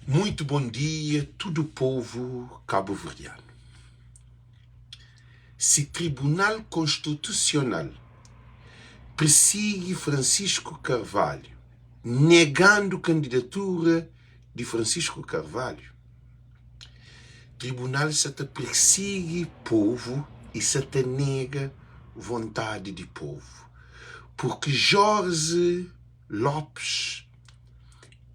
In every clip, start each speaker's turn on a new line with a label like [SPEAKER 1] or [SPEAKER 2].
[SPEAKER 1] Muito bom dia tudo povo cabo-verdiano. Si Tribunal Constitucional persigi Francisco Carvalho negando candidatura di Francisco Carvalho, Tribunal sa ta persigi povo e sa ta nega vontade di povo, porque Jorge Lopes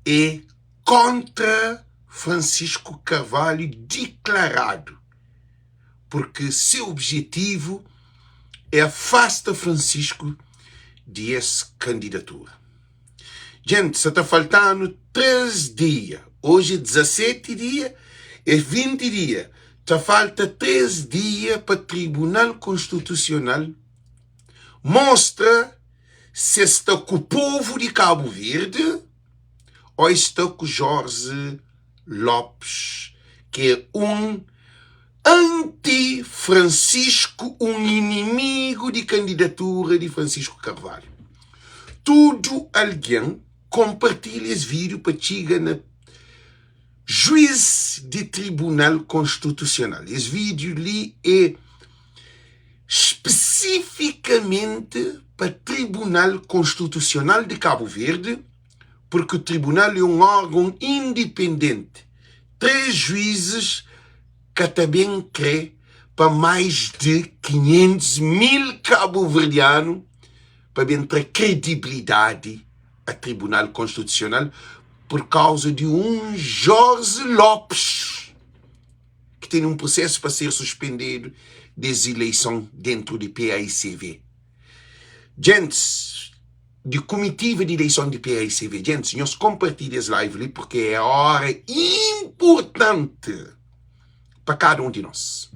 [SPEAKER 1] é kontra Francisco Carvalho diklaradu, purki se objetivu é afasta Francisco di es kandidatura. Djenti, sa ta falta-nu 3 dia, oji é 17 dia, é 20 dia, ta falta 3 dia pa Tribunal Konstitusional mostra si es sta ku povu di Kabu Verdi ô es sta ku Jorge Lopes, ki é un anti-Francisco, un inimigu di kandidatura di Francisco Carvalho. Tudu algen konpartilha es vídiu pa txiga na juiz di Tribunal Konstitusional. Es vídiu li é spesifikamenti pa Tribunal Konstitusional di Kabu Verdi, purki tribunal é un órgon indipendenti. 3 juízes ka ta ben krê pa mais di 500 mil kabuverdianu pa ben tra kredibilidadi a Tribunal Konstitusional pur kauza di un Jorge Lopes ki tene un prusesu pa ser suspendedu des ileison dentru di paicv. Djentis di kumitiva di ileison di paicv, djentis nhos konpartilha es live li purke é ora inpurtanti pa kada un di nos.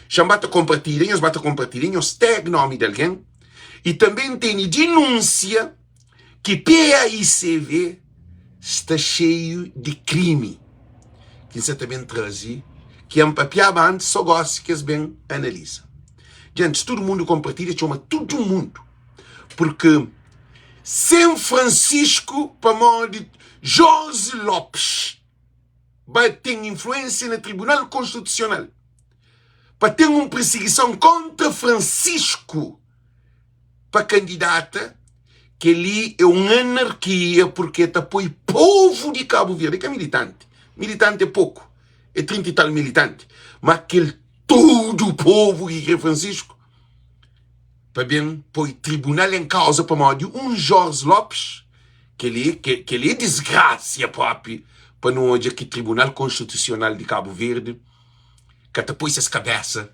[SPEAKER 1] Xa-m ba ta konpartilha, nhos ba ta konpartilha, nhos tag nomi di algen i tanbe N tene dinúnsia ki paicv sta xeiu di krimi ki N sa ta ben traze ki N papiaba antis so gosi ki es ben analiza. Djentis, tudu mundu konpartilha, txoma tudu mundu purki sen Francisco pamodi Jorge Lopes ba ten influensia na Tribunal Konstitusional pa ten un pirsigison kontra Francisco pa kandidata, kel-li é un anarkia purki el ta poi povu di Kabu Verdi, é ka militanti, militanti é poku, é 30 i tal militanti, ma kel tudu povu ki kre Francisco pa ben poi tribunal en kauza pamodi un Jorge Lopes, kel-li kel-li é disgrasia propi pa nu odja ki Tribunal Konstitusional di Kabu Verdi ka ta poi ses kabesa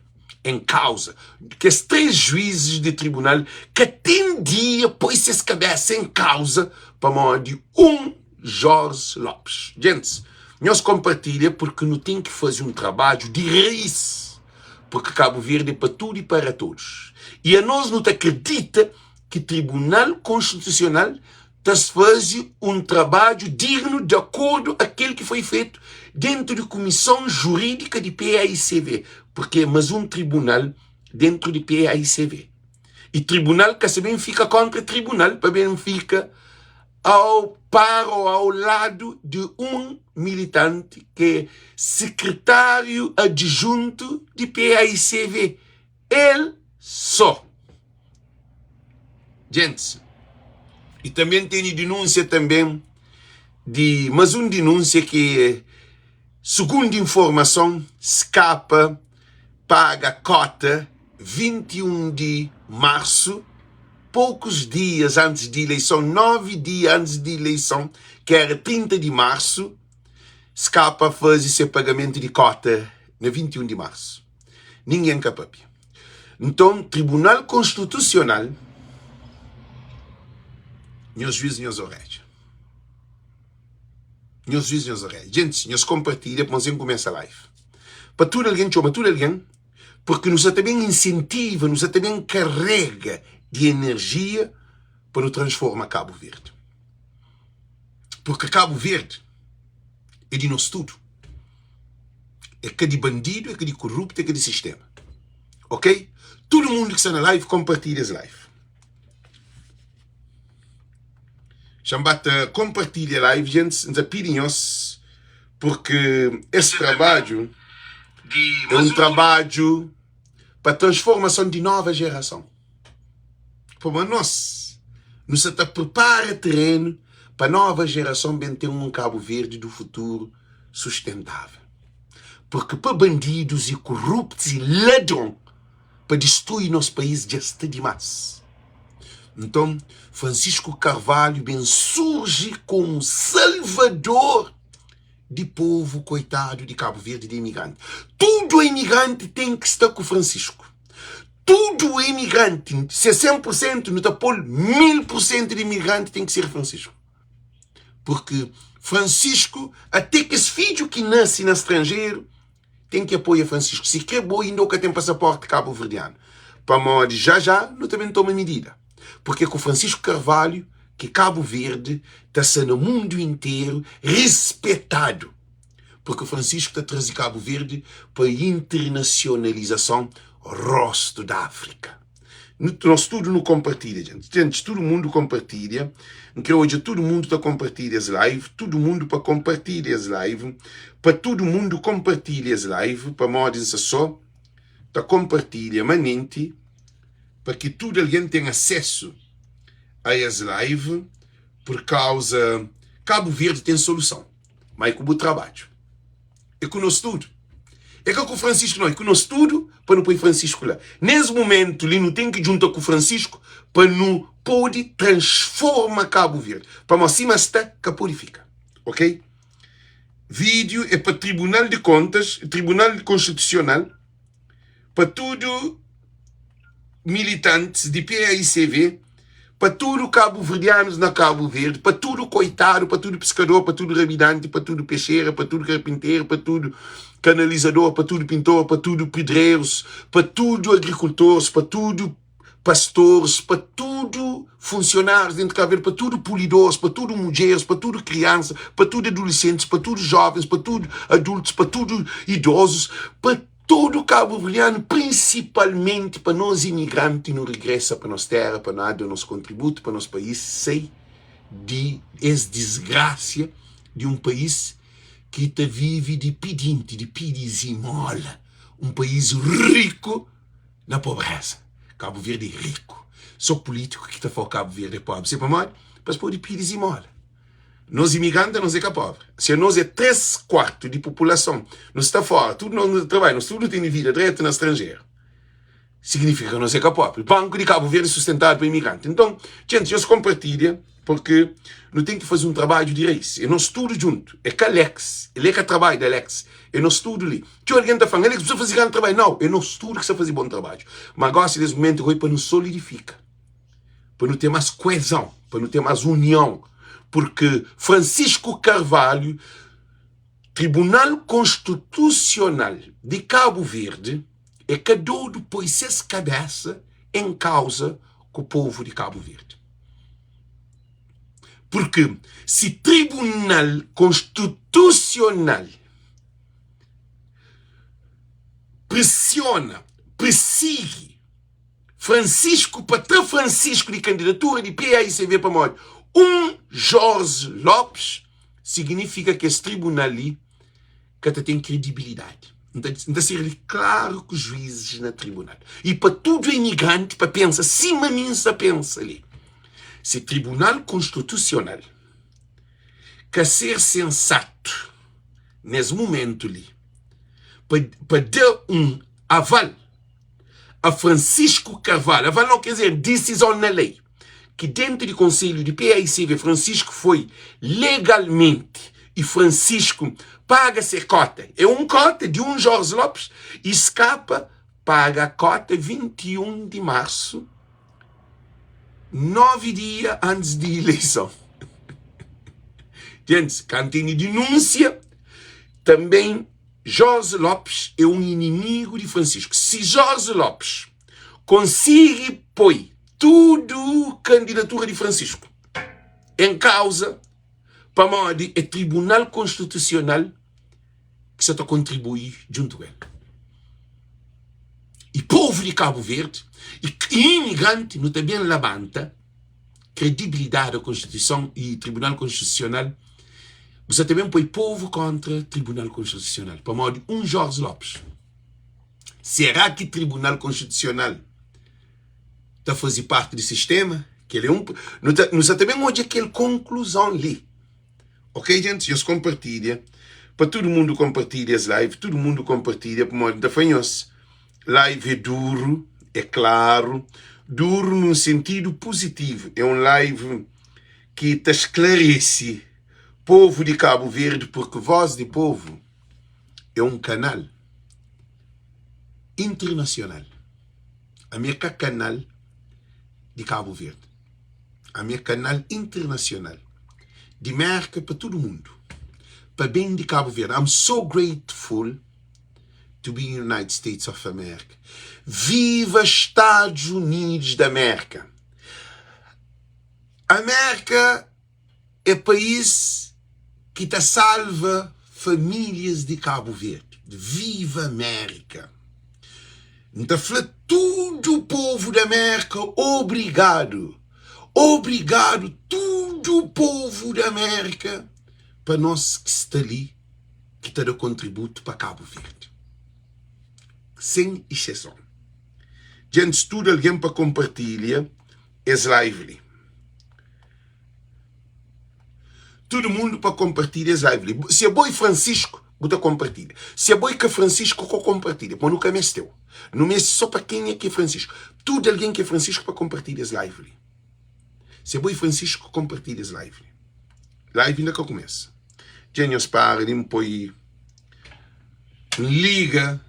[SPEAKER 1] en kauza. Kes 3 juizes di tribunal ka ten dia poi ses kabesa en kauza pamodi un Jorge Lopes. Gentis, nhos konpartilha purki nu ten ki faze un trabadju di rais purki Kabu Verdi é pa tudu i para todos. I anos nu ta kridita ki Tribunal Konstitusional ta faze un trabadju dignu di akordu a kel ki foi fetu dentu di Kumison Jurídika di PAICV, purki é mas un tribunal dentu di PAICV. I tribunal ka sa ben fika kontra tribunal pa ben fika ao par ou ao ladu di un militanti ki é sekretáriu adjuntu di PAICV. El só. Djentis, i tanben tene dinúnsia tanben di mas un dinúnsia ki sugundu informason skapa paga kota 21 di marsu poukus dias antis di ileison 9 dia antis di ileison ki era 30 di marsu skapa faze se pagamentu di kota na 21 di marsu. Ningen ka papia. Nton, Tribunal Konstitusional, nhos juiz nhos oredja. Nhos juiz nhos oredja. Gentis, nhos konpartilha pa N kumesa live. Pa tudu algen txoma tudu algen, purki nu sa ta ben insentiva, nu sa ta ben karega di enerjia pa nu transforma Kabu Verdi. Purki Kabu Verdi é di nos tudu. É ka di bandidu, é ka di koruptu, é ka di sistema. Ok? Tudu mundu ki sta na live, konpartilha es live. Xa-m ba ta konpartilha live, gentis. N ta pidi nhos. Porque es trabadju é un trabadju pa transformason di nova jerason. Pamodi nos nu sa ta prepara terenu pa nova jerason ben ten un Kabu Verdi du futuru sustentável. Porque pa bandidus i kuruptus i ladron pa distrui nos país dja sta dimás. Nton, Francisco Carvalho ben surji komu salvador di povu koitadu di Kabu Verdi, di imigranti. Tudu imigranti ten ki sta ku Francisco. Tudu imigranti, se é 100 pur sentu, nu ta pô-l 1000 pur sentu di imigranti ten ki ser Francisco. Purki Francisco, ate kes fidju ki nase na stranjeru, ten ki apoia Francisco. Si kre bo inda o ka ten pasaporte kabuverdianu, pamodi já já nu ta ben toma midida. Purki é ku Francisco Carvalho ki Kabu Verdi ta sta na mundu interu rispetadu. Purki Francisco ta traze Kabu Verdi pa internasionalizason rostu di Áfrika. Nos tudu nu konpartilha, djenti. Djentis, tudu mundu konpartilha. N kre odja tudu mundu ta konpartilha es live. Tudu mundu pa konpartilha es live. Pa tudu mundu konpartilha es live, pamodi N sta so ta konpartilha manenti pa ki tudu algen ten asesu a es live, pur kauza Kabu Verdi ten soluson, ma é ku bu trabadju. É ku nos tudu. É ka ku Francisco não, é ku nos tudu pa nu poi Francisco la. Nes momentu li nu ten ki djunta ku Francisco pa nu podi transforma Kabu Verdi. Pamodi sima sta ka podi fika. Ok? Vídeo é pa Tribunal di Contas, Tribunal Constitucional, pa tudu militantis di PAICV, pa tudu kabuverdianus na Kabu Verdi, pa tudu koitadu, pa tudu piskador, pa tudu rabidanti, pa tudu pexera, pa tudu karpinteru, pa tudu kanalizador, pa tudu pintor, pa tudu pedrerus, pa tudu agrikultores, pa tudu pastores, pa tudu funsionárius dentu Kabu Verdi, pa tudu pulidores, pa tudu mudjeres, pa tudu kriansa, pa tudu adulesentis, pa tudu jovens, pa tudu adultus, pa tudu idozus, pa Tudu kabuverdianu, prinsipalmenti pa nos imigranti nu regresa pa nos tera pa nu da nos kontributu pa nos país sai di es disgrasia di un país ki ta vivi di pidinti, di pidi zimola, un país riku na pobreza. Kabu Verdi é riku, so pulitiku ki ta fla Kabu Verdi é pobri, se pamodi? Pa es podi pidi zimola. Nos imigranti anos é ka pobri. Si anos é 3 kuartu di populason, nu sta fora, tudu nos nu ta trabadja, nos tudu nu tene vida dretu na stranjeru, signifika ki anos é ka pobri. Banku di Kabu Verdi é sustentadu pa imigranti. Nton, djenti, nhos konpartilha, purki nu ten ki faze un trabadju di rais. É nos tudu djuntu. É ka Alex, el é ka trabadju di Alex, é nos tudu li. Txeu algen ta fla-m, Alex, bu sta faze grandi trabadju. Nau, é nos tudu ki sta faze bon trabadju. Ma gosi, nes mumentu, goi pa nu solidifika. pa nu ten más koezão, pa nu ten más união, porque Francisco Carvalho, Tribunal Constitucional de Cabo Verde é ka dodu poi ses kabesa em kauza ku povu di Cabo Verde. Porque si Tribunal Constitucional pressiona, persigi Francisco pa tra Francisco di kandidatura di PAICV pamodi un Jorge Lopes signifika ki es tribunal li ka ta ten kredibilidadi. N ta ser li klaru ku juizes na tribunal i pa tudu imigranti pa pensa sima mi N sta pensa li. Si tribunal konstitusional ka ser sensatu nes mumentu li pa da un aval a Francisco Carvalho, aval não quer dizer decisão na lei, que dentro de conselho de PAICV Francisco foi legalmente e Francisco paga se cota, é um cota de um Jorge Lopes e escapa, paga a cota 21 de março, 9 dia antes de eleição. Gente, quando tem denúncia, também Jorge Lopes é un inimigu di Francisco. Si Jorge Lopes konsigi poi tudu kandidatura di Francisco en kauza pamodi é Tribunal Konstitusional ki sa ta kontribui djuntu ku el. I povu di Kabu Verdi i imigranti nu ta ben labanta kredibilidadi di Konstituison i Tribunal Konstitusional. Bu sa ta ben poi povu kontra Tribunal Konstitusional pamodi un Jorge Lopes. Será ki Tribunal Konstitusional ta faze parti di sistema? Kel é un nu ta nu sa ta ben odja kel konkluzon li. Ok djents, nhos konpartilha pa tudu mundu konpartilha es live, tudu mundu konpartilha pamodi N ta fla nhos live é duru, é klaru, duru nun sentidu puzitivu, é un live ki ta sklarese povu di Kabu Verdi purki Voz di Povu é un kanal internasional, ami é ka kanal di Kabu Verdi, ami é kanal internasional di Merka pa tudu mundu, pa ben di Kabu Verdi. I'm so grateful to be in United States of America. Viva Stadus Unidus da Merka! Amérka é país ki ta salva famílias di Kabu Verdi. Viva Amérika! N ta fla tudu povu di Amérka obrigadu! Obrigadu tudu povu di Amérka pa nos ki sta li ki ta da kontributu pa Kabu Verdi. Sen exseson. Djentis tudu algen pa konpartilha. Es live li. Tudu mundu pa konpartilha es live li. Si abo é Francisco, bu ta konpartilha. Si abo é ka Francisco, ko konpartilha. Pamo nu ka mesteu. Nu meste so pa kenha ki é Francisco. Tudu algen ki é Francisco pa konpartilha es live li. Si abo é Francisco, konpartilha es live li. Live inda ka kumesa. Dja nhos para di N poi N liga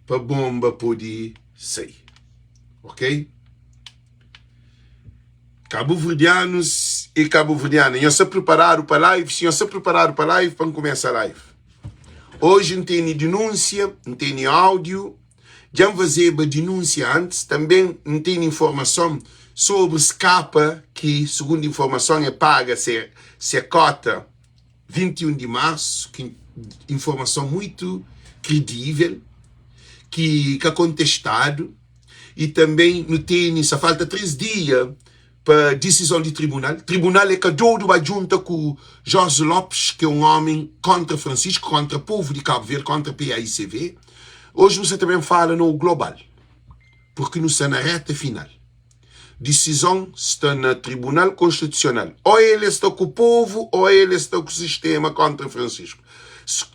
[SPEAKER 1] pa bomba pode sai. Ok? Kabuverdianus e kabuverdiana, nhos sta preparadu pa live? Si nhos sta preparadu pa live, pa N kumesa live. Oji N tene dinúnsia, N tene áudiu, dja N fazeba dinúnsia antis, tanbe N tene informason sobri skapa ki, sugundu informason, e paga se se kota 21 di marsu, ki informason muitu kridível, ki ka kontestadu. i tanbê nu tene sa falta 3 dia pa disizon di tribunal. Tribunal é ka dodu ba djunta ku Jorge Lopes, ki é un omi kontra Francisco, kontra povu di Kabu Verdi, kontra PAICV. Oji nu sa ta ben fala na global, purki nu sta na reta final. Disizon sta na Tribunal Konstitusional. Ô el sta ku povu ô el sta ku sistema kontra Francisco.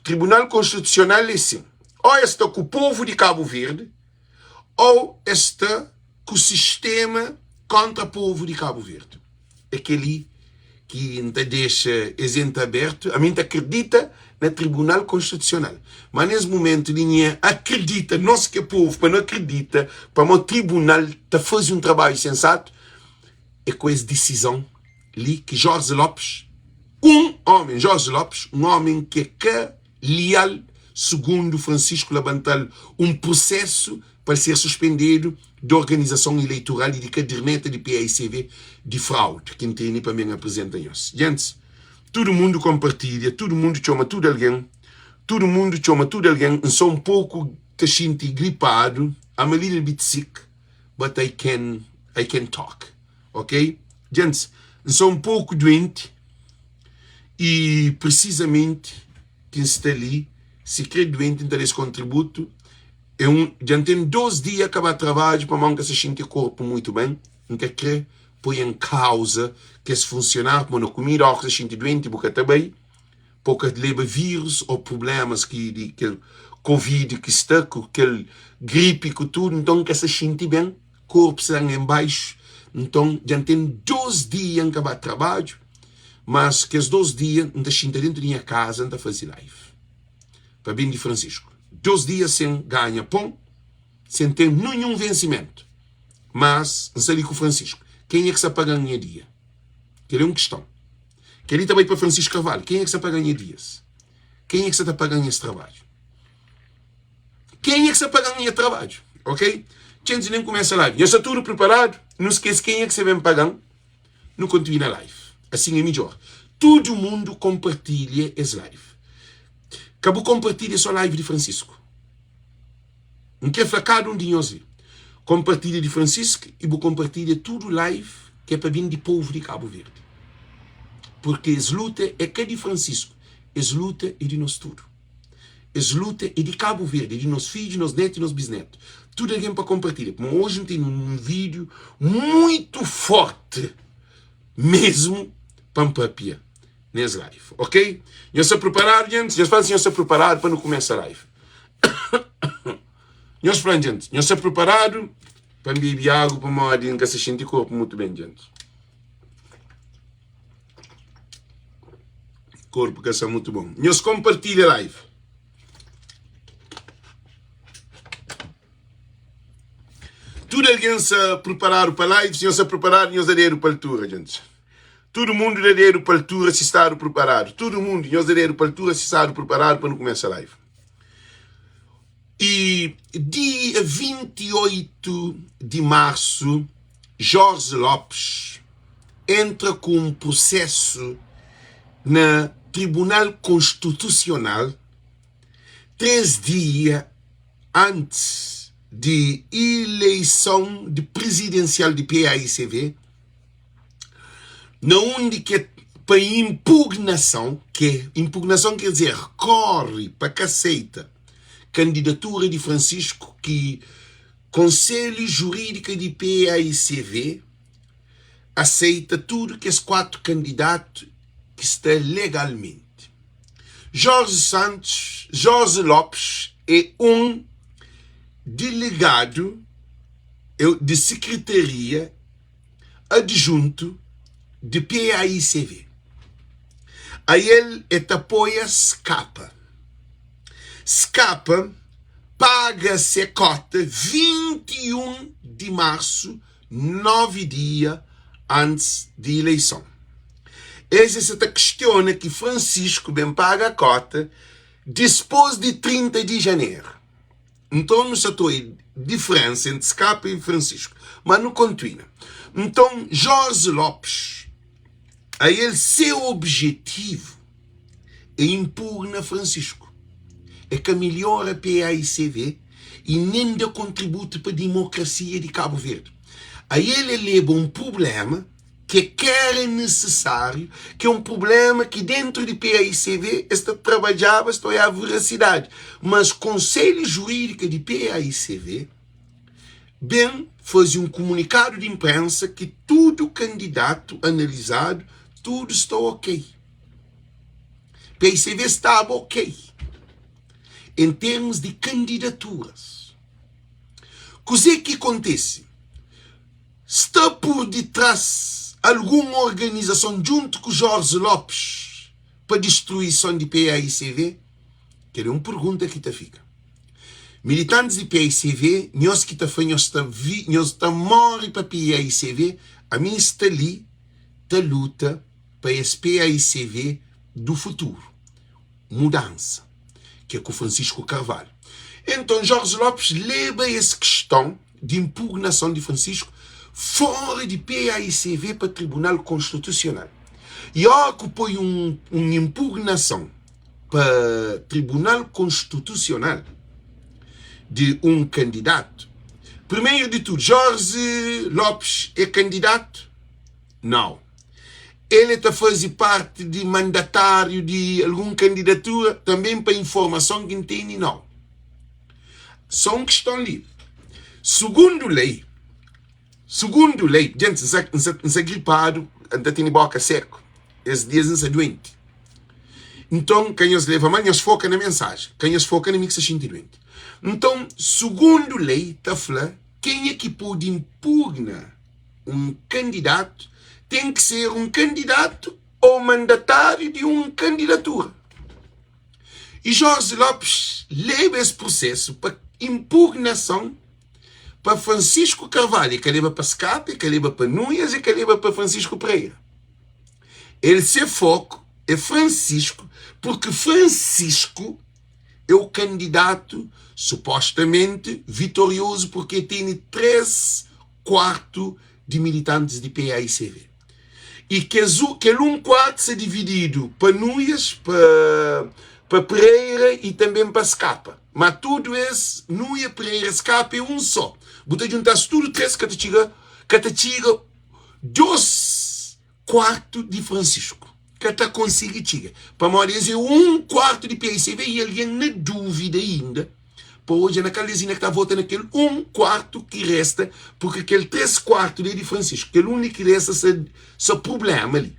[SPEAKER 1] Tribunal Konstitusional é sin, ô el sta ku povu di Kabu Verdi, Ou es sta ku sistema kontra povu di Kabu Verdi? É keli ki N ta dexa es ente abertu. Ami N ta akredita na Tribunal Konstitusional, ma nes mumentu li nha akredita, nos ki é povu, pa nu akredita pamo tribunal ta faze un trabadju sensatu, é ku es disizon li ki Jorge Lopes, un omen, Jorge Lopes, un omen ki é ka Leal, sugundu Francisco labanta-l un prusésu pa el ser suspendedu di organizason ileitural i di kaderneta di paicv di fraudi ki N tene pa ben aprizenta nhos. Djentis, tudu mundu konpartilha, tudu mundu txoma tudu algen, tudu mundu txoma tudu algen, N sta un poku ta xinti gripadu, I'm a little bit sick, but I can, I can talk, ok? Djentis, N sta un poku duenti. I prisizamenti ki N sta li, si kre duenti N ta da es kontributu. É un, dja N ten dos dia ka ba trabadju pamodi N ka sta xinti korpu muitu ben. N ka kre poi en kauza kes funsionáriu pamodi na kumida óras ki bu sta xinti duenti bu ka ta bai pa bu ka leba vírus ô prublémas ki di kel covid ki sta ku kel gripi ku tudu. Nton N ka sta xinti ben. Korpu sta-m en baxu, nton dja N ten dos dia N ka ba trabadju, mas kes dos dia N ta xinta dentu di nha kaza N ta faze live pa ben di Francisco. Dos dia sen ganha pon, sen ten ninhun vensimentu, mas N sta li ku Francisco. Kenha ki sta paga-m nha dia? Kel-li é un kiston. Kel-li ta bai pa Francisco Carvalho. Kenha ki sta paga-m nha dias? Kenha ki sta ta paga-m es trabadju? Kenha ki sta paga-m nha trabadju? Ok? Txentis nen kumesa live. Nhos sta tudu priparadu? Nu skese kenha ki sta ben paga-m. Nu kontinua na live. Asin é midjor. Tudu mundu konpartilha es live. Ka bu konpartilha so live di Francisco. N kre fla kada un di nhos li. Konpartilha di Francisco i bu konpartilha tudu live ki é pa ben di povu di Kabu Verdi. Purki es luta é ka di Francisco. Es luta é di nos tudu. Es luta é di Kabu Verdi, é di nos fidju, nos netu i nos bisnetu. Tudu algen pa konpartilha, pamodi oji N tene un vídiu muitu forti mesmu pa N papia nes live, ok? Nhos sta preparadu, djentis? Nhos fla si nhos sta preparadu pa nu kumesa live. Nhos fla-m, djentis, nhos sta preparadu pa N bebi agu pamodi N ka sta xinti korpu mutu ben, djentis. Korpu ka sta mutu bon. Nhos konpartilha live. Tudu algen sta preparadu pa live? Si nhos sta preparadu, nhos da dedu pa altura, djentis. Tudu mundu da dedu pa altura si stadu preparadu. Tudu mundu, nhos da dedu pa altura si stadu preparadu pa nu kumesa live. E dia 28 di marsu, Jorge Lopes entra ku un prusesu na Tribunal Konstitusional 3 dia antis di ileison di prizidensial di paicv, na undi ke pa inpugnason, ke inpugnason ker dizer kori pa ka seita kandidatura di Francisco ki Konselhu Jurídika di paicv aseita tudu kes 4 kandidatu ki sta legalmenti. Jorge Santos, Jorge Lopes é un delegadu di sekretaria adjuntu di paicv. Ael e ta apoia skapa. Skapa paga se kota 21 di marsu, 9 dia antis di ileison. Es e sa ta kistiona ki Francisco ben paga kota dispos di 30 di janeru. Nton nu sa ta oi diferensa entri Skapa i Francisco. Ma nu kontuina. Nton Jorge Lopes, ael se objetivu é inpugna Francisco. É ka milhora paicv i nen da kontributu pa dimokrasia di Kabu Verdi. Ael el leba un prublema ke ka era nisisáriu, ke un prublema ki dentru di paicv es ta trabadjaba, es ta oiaba verasidadi. Mas Konselhu Jurídika di paicv ben faze un kumunikadu di inprensa ki tudu kandidatu analizadu, tudu sta ok. Paicv staba ok en termus di kandidaturas. Kuze ki kontise? Sta pur ditras algun organizason djuntu ku Jorge Lopes pa distruison di paicv? Kel é un pergunta ki ta fika. Militantis di paicv, nhos ki ta fla nhos ta vi, nhos ta morre pa paicv, ami N sta li ta luta pa es paicv du futuru. Mudansa, ki é ku Francisco Carvalho. Enton Jorge Lopes leba es kiston di inpugnason di Francisco fora di paicv pa Tribunal Konstitusional. I ora ku poi un un inpugnason pa Tribunal Konstitusional di un kandidatu, primeru di tudu Jorge Lopes é kandidatu? Nau. El é ta faze parti di mandatáriu di algun kandidatura? Tanben pa informason ki N tene, nau. Só un kiston li. Sugundu lei, sugundu lei, djenti, N sa, N sa, N sa gripadu, N ta tene boka seku, es dias N sa duenti. Nton, ka nhos leva mal, nhos foka na mensajen, ka nhos foka na mi ki sa xinti duenti. Nton, sugundu lei ta fla kenha ki pode inpugna un kandidatu ten ki ser un kandidatu ô mandatáriu di un kandidatura. I Jorge Lopes leba es prusesu pa inpugnason pa Francisco Carvalho. E ka leba pa Skape, e ka leba pa Nunes, e ka leba pa Francisco Pereira. El se foku é Francisco, porque Francisco é o kandidatu supostamenti vitoriozu porque e tene 3 kuartu di militantis di paicv. I kes kel un kuartu sta divididu pa Nuias, pa pa Pereira i tanben pa Skapa. Ma tudu es, Nuia, Pereira, Skapa é un só. Bu ta djunta-s tudu tres ka ta txiga ka ta txiga dos kuartu di Francisco. Ka ta konsigi txiga. Pamodi es é un kuartu di paicv i algen na dúvida inda pa odja na kal des inda ki ta vota na kel un kuartu ki resta, purki kel 3 kuartu li é di Francisco, kel un li ki resta sa sa prubléma li.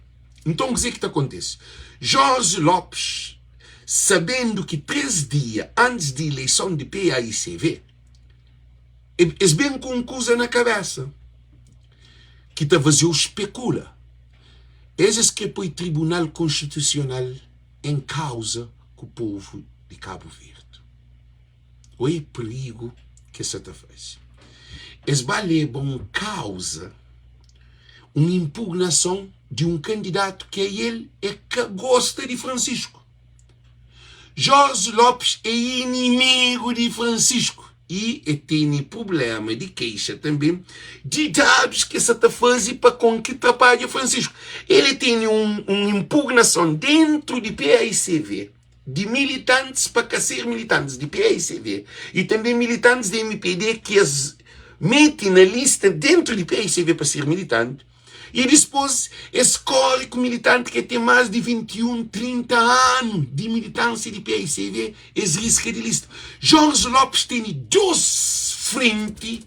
[SPEAKER 1] Nton kuzê ki ta kontese? Jorge Lopes, sabendu ki 3 dia antis di ileison di paicv, Es ben ku un kuza na kabésa ki ta faze-u spekula. Es es kre poi Tribunal Konstitusional en kauza ku povu di Kabu Verdi. Oia prigu ki es sa ta faze. Es ba leba un kauza, un inpugnason di un kandidatu ki ael e ka gosta di Francisco. Jorge Lopes é inimigu di Francisco y e tene prublema di keixa tanbe di dadus ki e sa ta faze pa kon ki trapadja Francisco. El e tene un un impugnason dentru di paicv di militantis pa ka ser militantis di paicv y tanbe militantis di mpd ki es mete na lista dentru di paicv pa ser militanti. I dispôs es kóre ku militanti ke ten más di 21, 30 anu di militánsia di paicv, es riska di lista. Jorge Lopes tene dôs frenti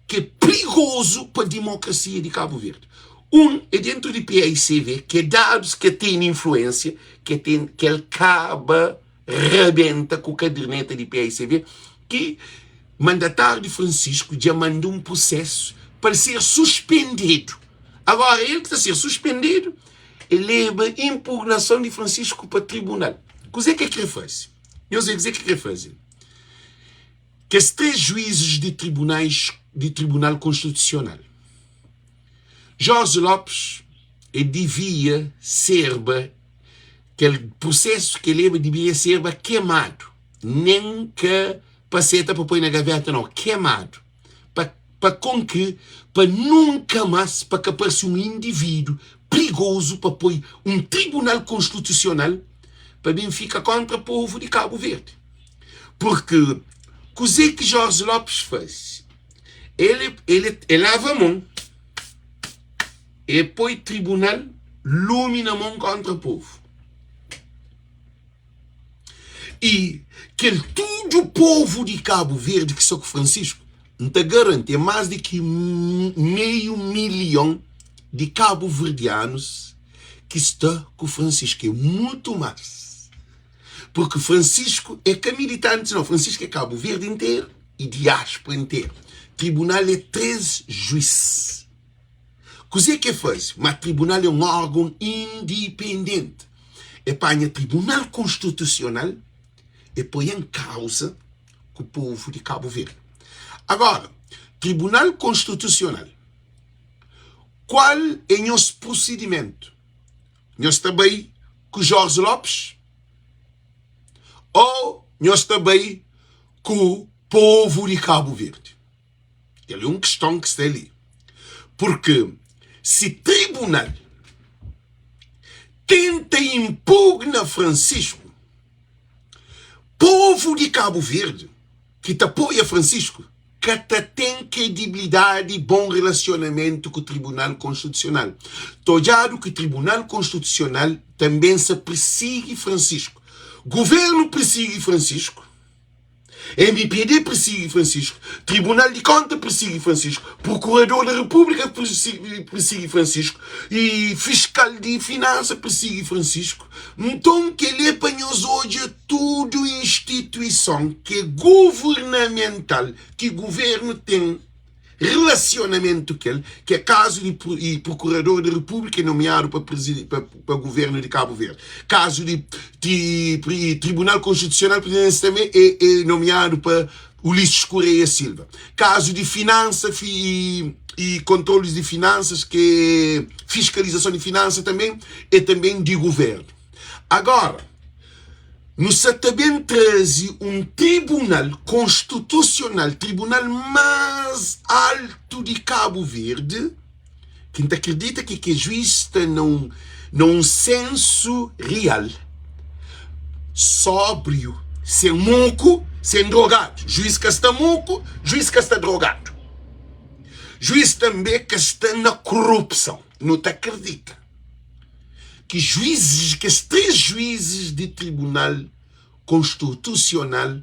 [SPEAKER 1] ke é prigozu pa dimokrasia di Kabu Verdi. Un é dentu di paicv, ke dadus ke tene influênsia, ke ten ke el kaba rabenta ku kaderneta di paicv, ki mandatáriu di Francisco dja manda un prusésu pa el ser suspendedu. Agora el ki ta ser suspendedu, el leba inpugnason di Francisco pa tribunal. Kuzê ki el krê faze? Nhos vê kuzê ki el krê faze. Kes 3 juízes di tribunais di Tribunal Konstitusional, Jorge Lopes, el divia serba kel prusésu ki el leba dibia serba kemadu. Nen ka pa seta pa poi na gaveta nau, kemadu pa pa kon ki pa nunka mas pa ka parse un individu prigozu pa poi un tribunal konstitusional pa ben fika kontra povu di Kabu Verdi. Purki kuze ki Jorge Lopes faze? El el el lava mon, el poi tribunal lumi na mon kontra povu. I kel tudu povu di Kabu Verdi ki sta ku Francisco, N ta garanti é más di ki meiu milion di kabuverdianus ki sta ku Francisco, é mutu más. Purki Francisco é ka militantis nau, Francisco é Kabu Verdi interu i diáspora interu. Tribunal é 3 juís. Kuzê ki é faze? Ma tribunal é un órgon indipendenti. É panha Tribunal Konstitusional é poi en kauza ku povu di Kabu Verdi. Agora, Tribunal Konstitusional, kual é nhos prusidimentu? Nhos ta bai ku Jorge Lopes ou nhos ta bai ku povu di Kabu Verdi? Kel é un kiston ki sta li. Purki si tribunal tenta inpugna Francisco, povu di Kabu Verdi ki ta apoia Francisco ka ta ten kredibilidadi i bon relasionamentu ku Tribunal Konstitusional. Ta odjadu ki Tribunal Konstitusional tanben sa pirsigi Francisco. Guvernu pirsigi Francisco. MPD persigi Francisco, Tribunal di Konta persigi Francisco, Prokurador da Repúblika persigi Francisco i Fiskal di Finansa persigi Francisco. Nton kel-li é pa nhos odja tudu instituison ki é governamental ki guvernu ten relasionamentu kel, ki é kazu di i Prokurador di Repúblika é nomiadu pa pa Guvernu di Kabu Verdi, kazu di ti Tribunal Konstitusional Presidenti tanbe é é nomiadu pa Ulisses Correia Silva, kazu di Finansa i i kontrolis di finansas ki é fiskalizason di finansa tanbe é tanbe di Guvernu. Agora. Nu sa ta ben traze un tribunal konstitusional, tribunal más altu di Kabu Verdi, ki N ta kridita ki kes juiz sta na un na un sensu real, sóbriu, sen moku, sen drogadu. Juiz ka sta moku, juiz ka sta drogadu. Juiz tanbe ka sta na korupson. Nu ta kridita. ki juizes, kes 3 juizes di Tribunal Konstitusional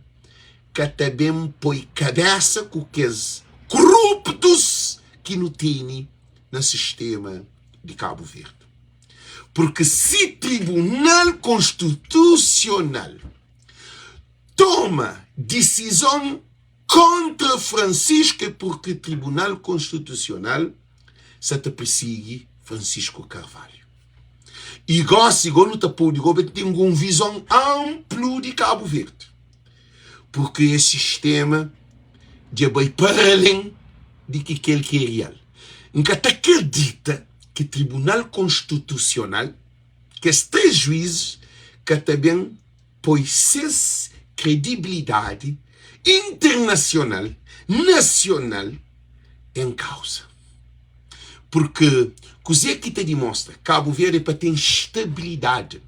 [SPEAKER 1] ka ta ben poi kabésa ku kes koruptus ki nu tene na sistema di Kabu Verdi. Purki si Tribunal Konstitusional toma disizon kóntra Francisco é purki Tribunal Konstitusional sa ta pirsigi Francisco Carvalho. I gósi gó nu ta pode gó ten un vizon anplu di Kabu Verdi. Purki es sistema dja bai para alen di ki kel ki é real. N ka ta kridita ki Tribunal Konstitusional, kes 3 juizes, ka ta ben poi ses kredibilidadi internasional, nasional en kauza. Purki kuzê ki ta dimostra Kabu Verdi é pa ten stabilidadi.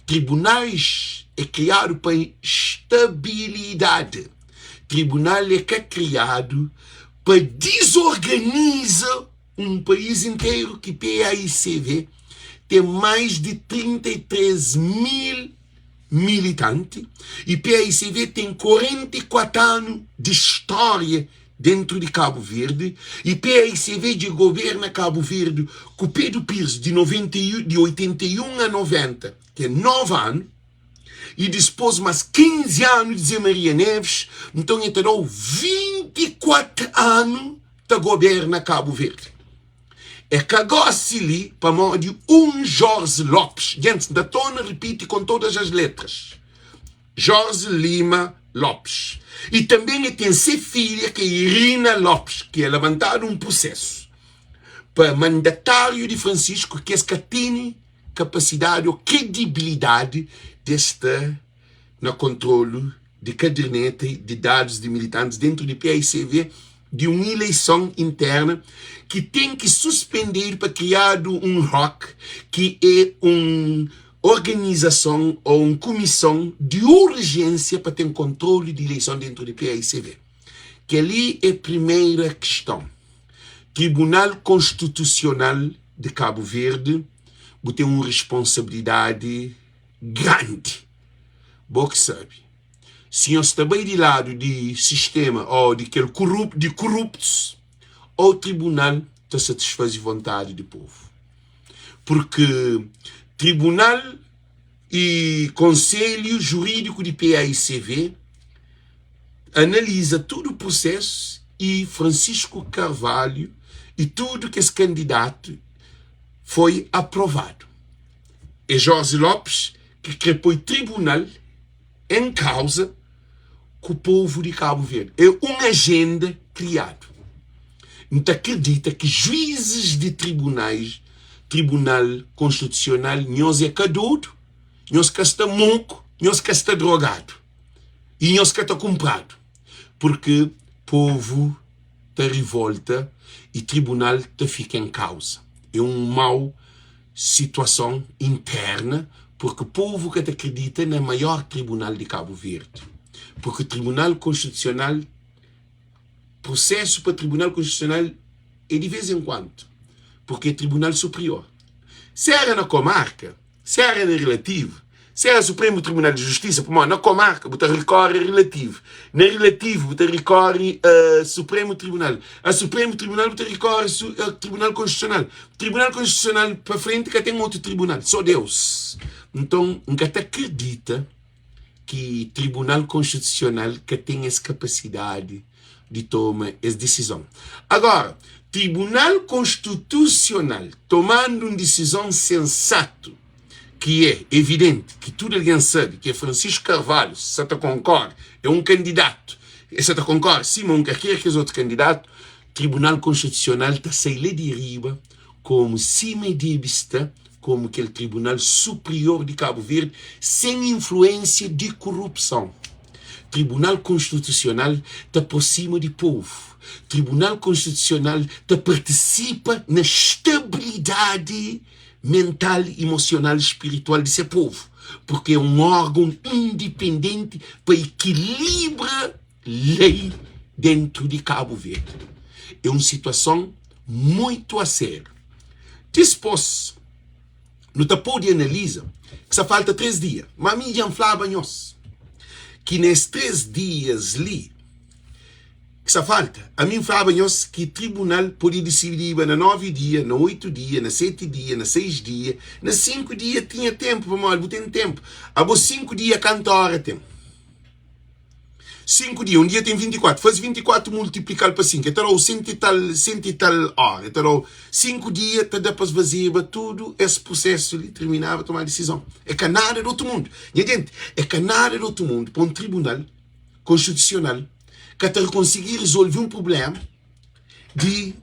[SPEAKER 1] Tribunais é kriadu pa stabilidadi. Tribunal é ka kriadu pa dizorganiza un país interu ki PAICV ten mais di 33 mil militanti y PAICV ten 44 anu di stória dentru di Kabu Verdi y PAICV dja governa Kabu Verdi ku Pedro Pires di 91 di 81 a 90 ki é 9 anu y dispôs más 15 anu di Zé Maria Neves, nton e ta da-u 24 anu ta goberna Kabu Verdi. É ka gósi li pamodi un Jorge Lopes, gentis, N ta torna ripiti kon todas as letras, Jorge Lima Lopes. Y tanben e ten se filha ki é Irina Lopes, ki é labantadu un prusésu pa mandatáriu di Francisco ki es ka tene kapasidadi ô kredibilidadi di es sta na kontrolu di kaderneta di dadus di militantis dentu di paicv di un ileison interna ki ten ki suspendedu pa kriadu un roc ki é un organizason ô un kumison di urjénsia pa ten kontrolu di ileison dentu di paicv. Kel-li é primeira kiston. Tribunal Konstitusional di Kabu Verdi, bu ten un risponsabilidadi grandi. Bo ki sabe. Si nhos ta bai di ladu di sistema ô di kel di kuruptus, ô tribunal ta satisfaze vontadi di povu. Purki tribunal i konselhu jurídiku di PAICV analiza tudu prusesu i Francisco Carvalho i tudu kes kandidatu foi aprovadu. É Jorge Lopes ki kre poi tribunal en kauza ku povu di Kabu Verdi. É un ajenda kriadu. N ta kridita ki juizes di tribunais, Tribunal Konstitusional, nhos é ka dodu, nhos ka sta moku, nhos ka sta drogadu i nhos ka ta kunpradu, purki povu ta rivolta i tribunal ta fika en kauza. É un mau situason interna purki povu ka ta kridita na maior tribunal di Kabu Verdi, purki Tribunal Konstitusional, prusesu pa Tribunal Konstitusional é di vez en kuantu, purki é tribunal superior. Se era na komarka, se era na relativu, se era Supremu Tribunal di Justisa, pamodi na komarka bu ta rikori a relativu, na relativu bu ta rikori a Supremu Tribunal, a Supremu Tribunal bu ta rikori a Tribunal Konstitusional, Tribunal Konstitusional pa frenti ka ten otu tribunal, so Deus. Nton, N ka ta kridita ki Tribunal Konstitusional ka ten es kapasidadi di toma es disizon. Agora, Tribunal Konstitusional tomandu un disizon sensatu, ki é evidenti, ki tudu algen sabe ki é Francisco Carvalho sa ta konkore, é un kandidatu, e sa ta konkore sima un kalker kes otu kandidatu, Tribunal Konstitusional ta sai la di riba komu sima e debe sta, komu kel Tribunal Superior di Kabu Verdi, sen influensia di kurupson. Tribunal Konstitusional ta prosima di povu. Tribunal Konstitusional ta partisipa na stabilidadi mental, emosional, spiritual di se povu, purki é un órgon indipendenti pa ikilibra lei dentru di Kabu Verdi. É un situason muitu a sériu. Dispôs. Nu ta pode analiza ki sa falta 3 dia, má mi dja N flaba nhos ki na es 3 dias li ki sa falta, ami N flaba nhos ki tribunal pode disidiba na 9 dia, na 8 dia, na 7 dia, na 6 dia, na 5 dia tinha ténpu, pamodi bu ten ténpu. Abo 5 dia kantu óra ten? 5 dia, un dia ten 24, faze 24 multiplikal pa 5, e ta da-u sentu i tal, sentu i tal óra, e ta da-u 5 dia ta da pa svazeba tudu es prusesu li, tirminaba, toma disizon. É ka nada di otu mundu. Nha jenti, é ka nada di otu mundu pa un tribunal konstitusional ka ta konsigi rizolve un prubléma di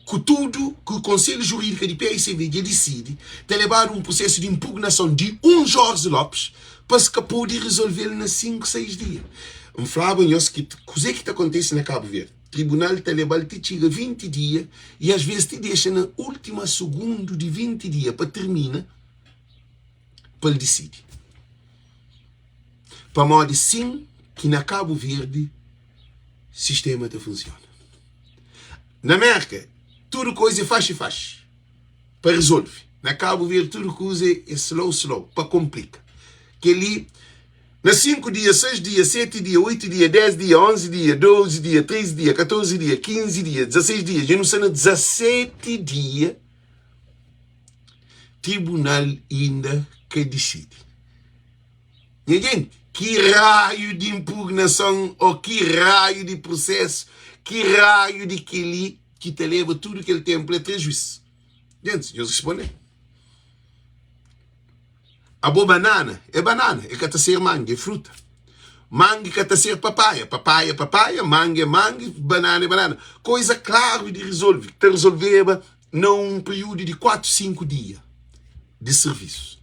[SPEAKER 1] ku tudu ku Konselhu Jurídika di PICV dja disidi ta lebadu un prusesu di inpugnason di un Jorge Lopes pa es ka pode rizolve-l na 5, 6 dia. N flaba nhos ki kuze ki ta kontese na Kabu Verdi, tribunal ta leba-l ti txiga 20 dia y as ves ti dexa na última sugundu di 20 dia pa tirmina pa el disidi. Pamodi sin ki na Kabu Verdi sistema ta funsiona. Na Merka, tudu koiza é faxi faxi pa rizolve. Na Kabu Verdi, tudu kuza é slow slow pa konplika. Kel-li, na 5 dia, 6 dia, 7 dia, 8 dia, 10 dia, 11 dia, 12 dia, 13 dia, 14 dia, 15 dia, 16 dia, dja nu sta na 17 dia, tribunal inda ka disidi. Nha genti, ki raiu di inpugnason ô ki raiu di prusésu, ki raiu di kel-li ki ta leba tudu kel ténpu la tra juís? Gentis, nhos responde-m. Abo banana é banana, el ka ta ser mangi, é fruta. Mangi ka ta ser papaia, papaia é papaia, mangi é mangi, banana é banana. Koiza klaru di rizolve, ki ta rizolveba na un piriúdu di 4, 5 dia di sirvisu.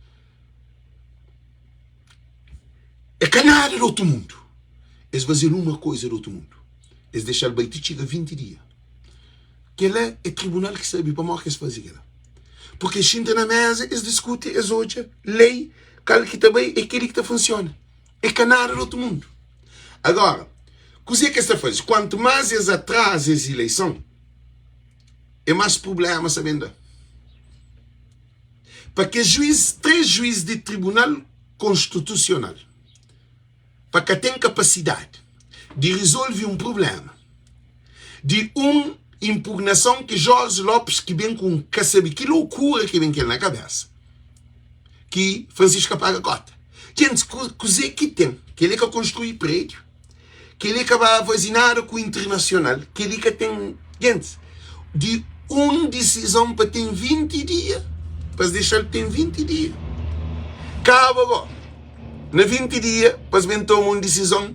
[SPEAKER 1] É ka nada di otu mundu. Es faze-l uma koiza di otu mundu. Es dexa-l bai ti txiga 20 dia. Kel-la é tribunal ki sabe pamodi ki es faze kel-la. Purki es xinta na méza, es diskuti, es odja lei, kal ki ta bai, é kel-li ki ta funsiona. É ka nada di otu mundu. Agora, kuzê ki es ta faze? Kuantu más es atraza es ileison, é más prubléma sa ben da. Pa kes juiz, 3 juiz di Tribunal Konstitusional, pa ka ten kapasidadi di rizolve un prubléma di un inpugnason ki Jorge Lopes ki ben ku un ka sabe ki lokura ki ben kel na kabésa ki Francisco ka paga kota. Gentis, kuzê ki ten? Kel-li ka konstrui prédiu, kel-li ka ba faze nada ku internasional, kel-li ka ten. Gentis, di un disizon pa ten 20 dia, pa es dexa-l ten 20 dia. Kaba go, na 20 dia, pa es ben toma un disizon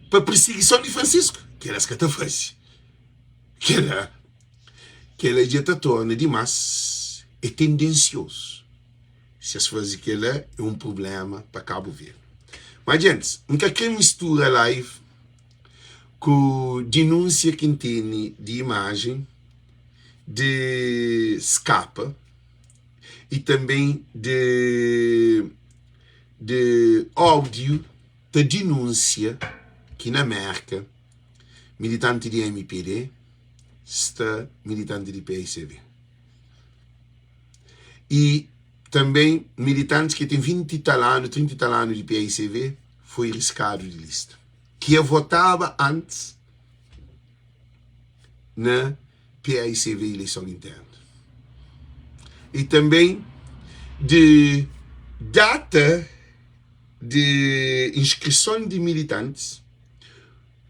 [SPEAKER 1] pa pirsigison di Francisco, kel-la es ka ta faze. Kel-la, kel-la dja ta torna dimás, é tendensiozu. Si es faze kel-la é un prubléma pa Kabu Verdi. Má djentis, N ka krê mistura live ku dinúnsia ki N tene di imajen di skapa i tanben di di áudiu ta dinúnsia ki na Mérka militanti di mpd sta militanti di paicv. I tanben militantis ki ten 20 i tal anu, 30 i tal anu di paicv foi riskadu di lista. Ki a votaba antis na paicv ileison internu. I tanben di data di inskrison di militantis,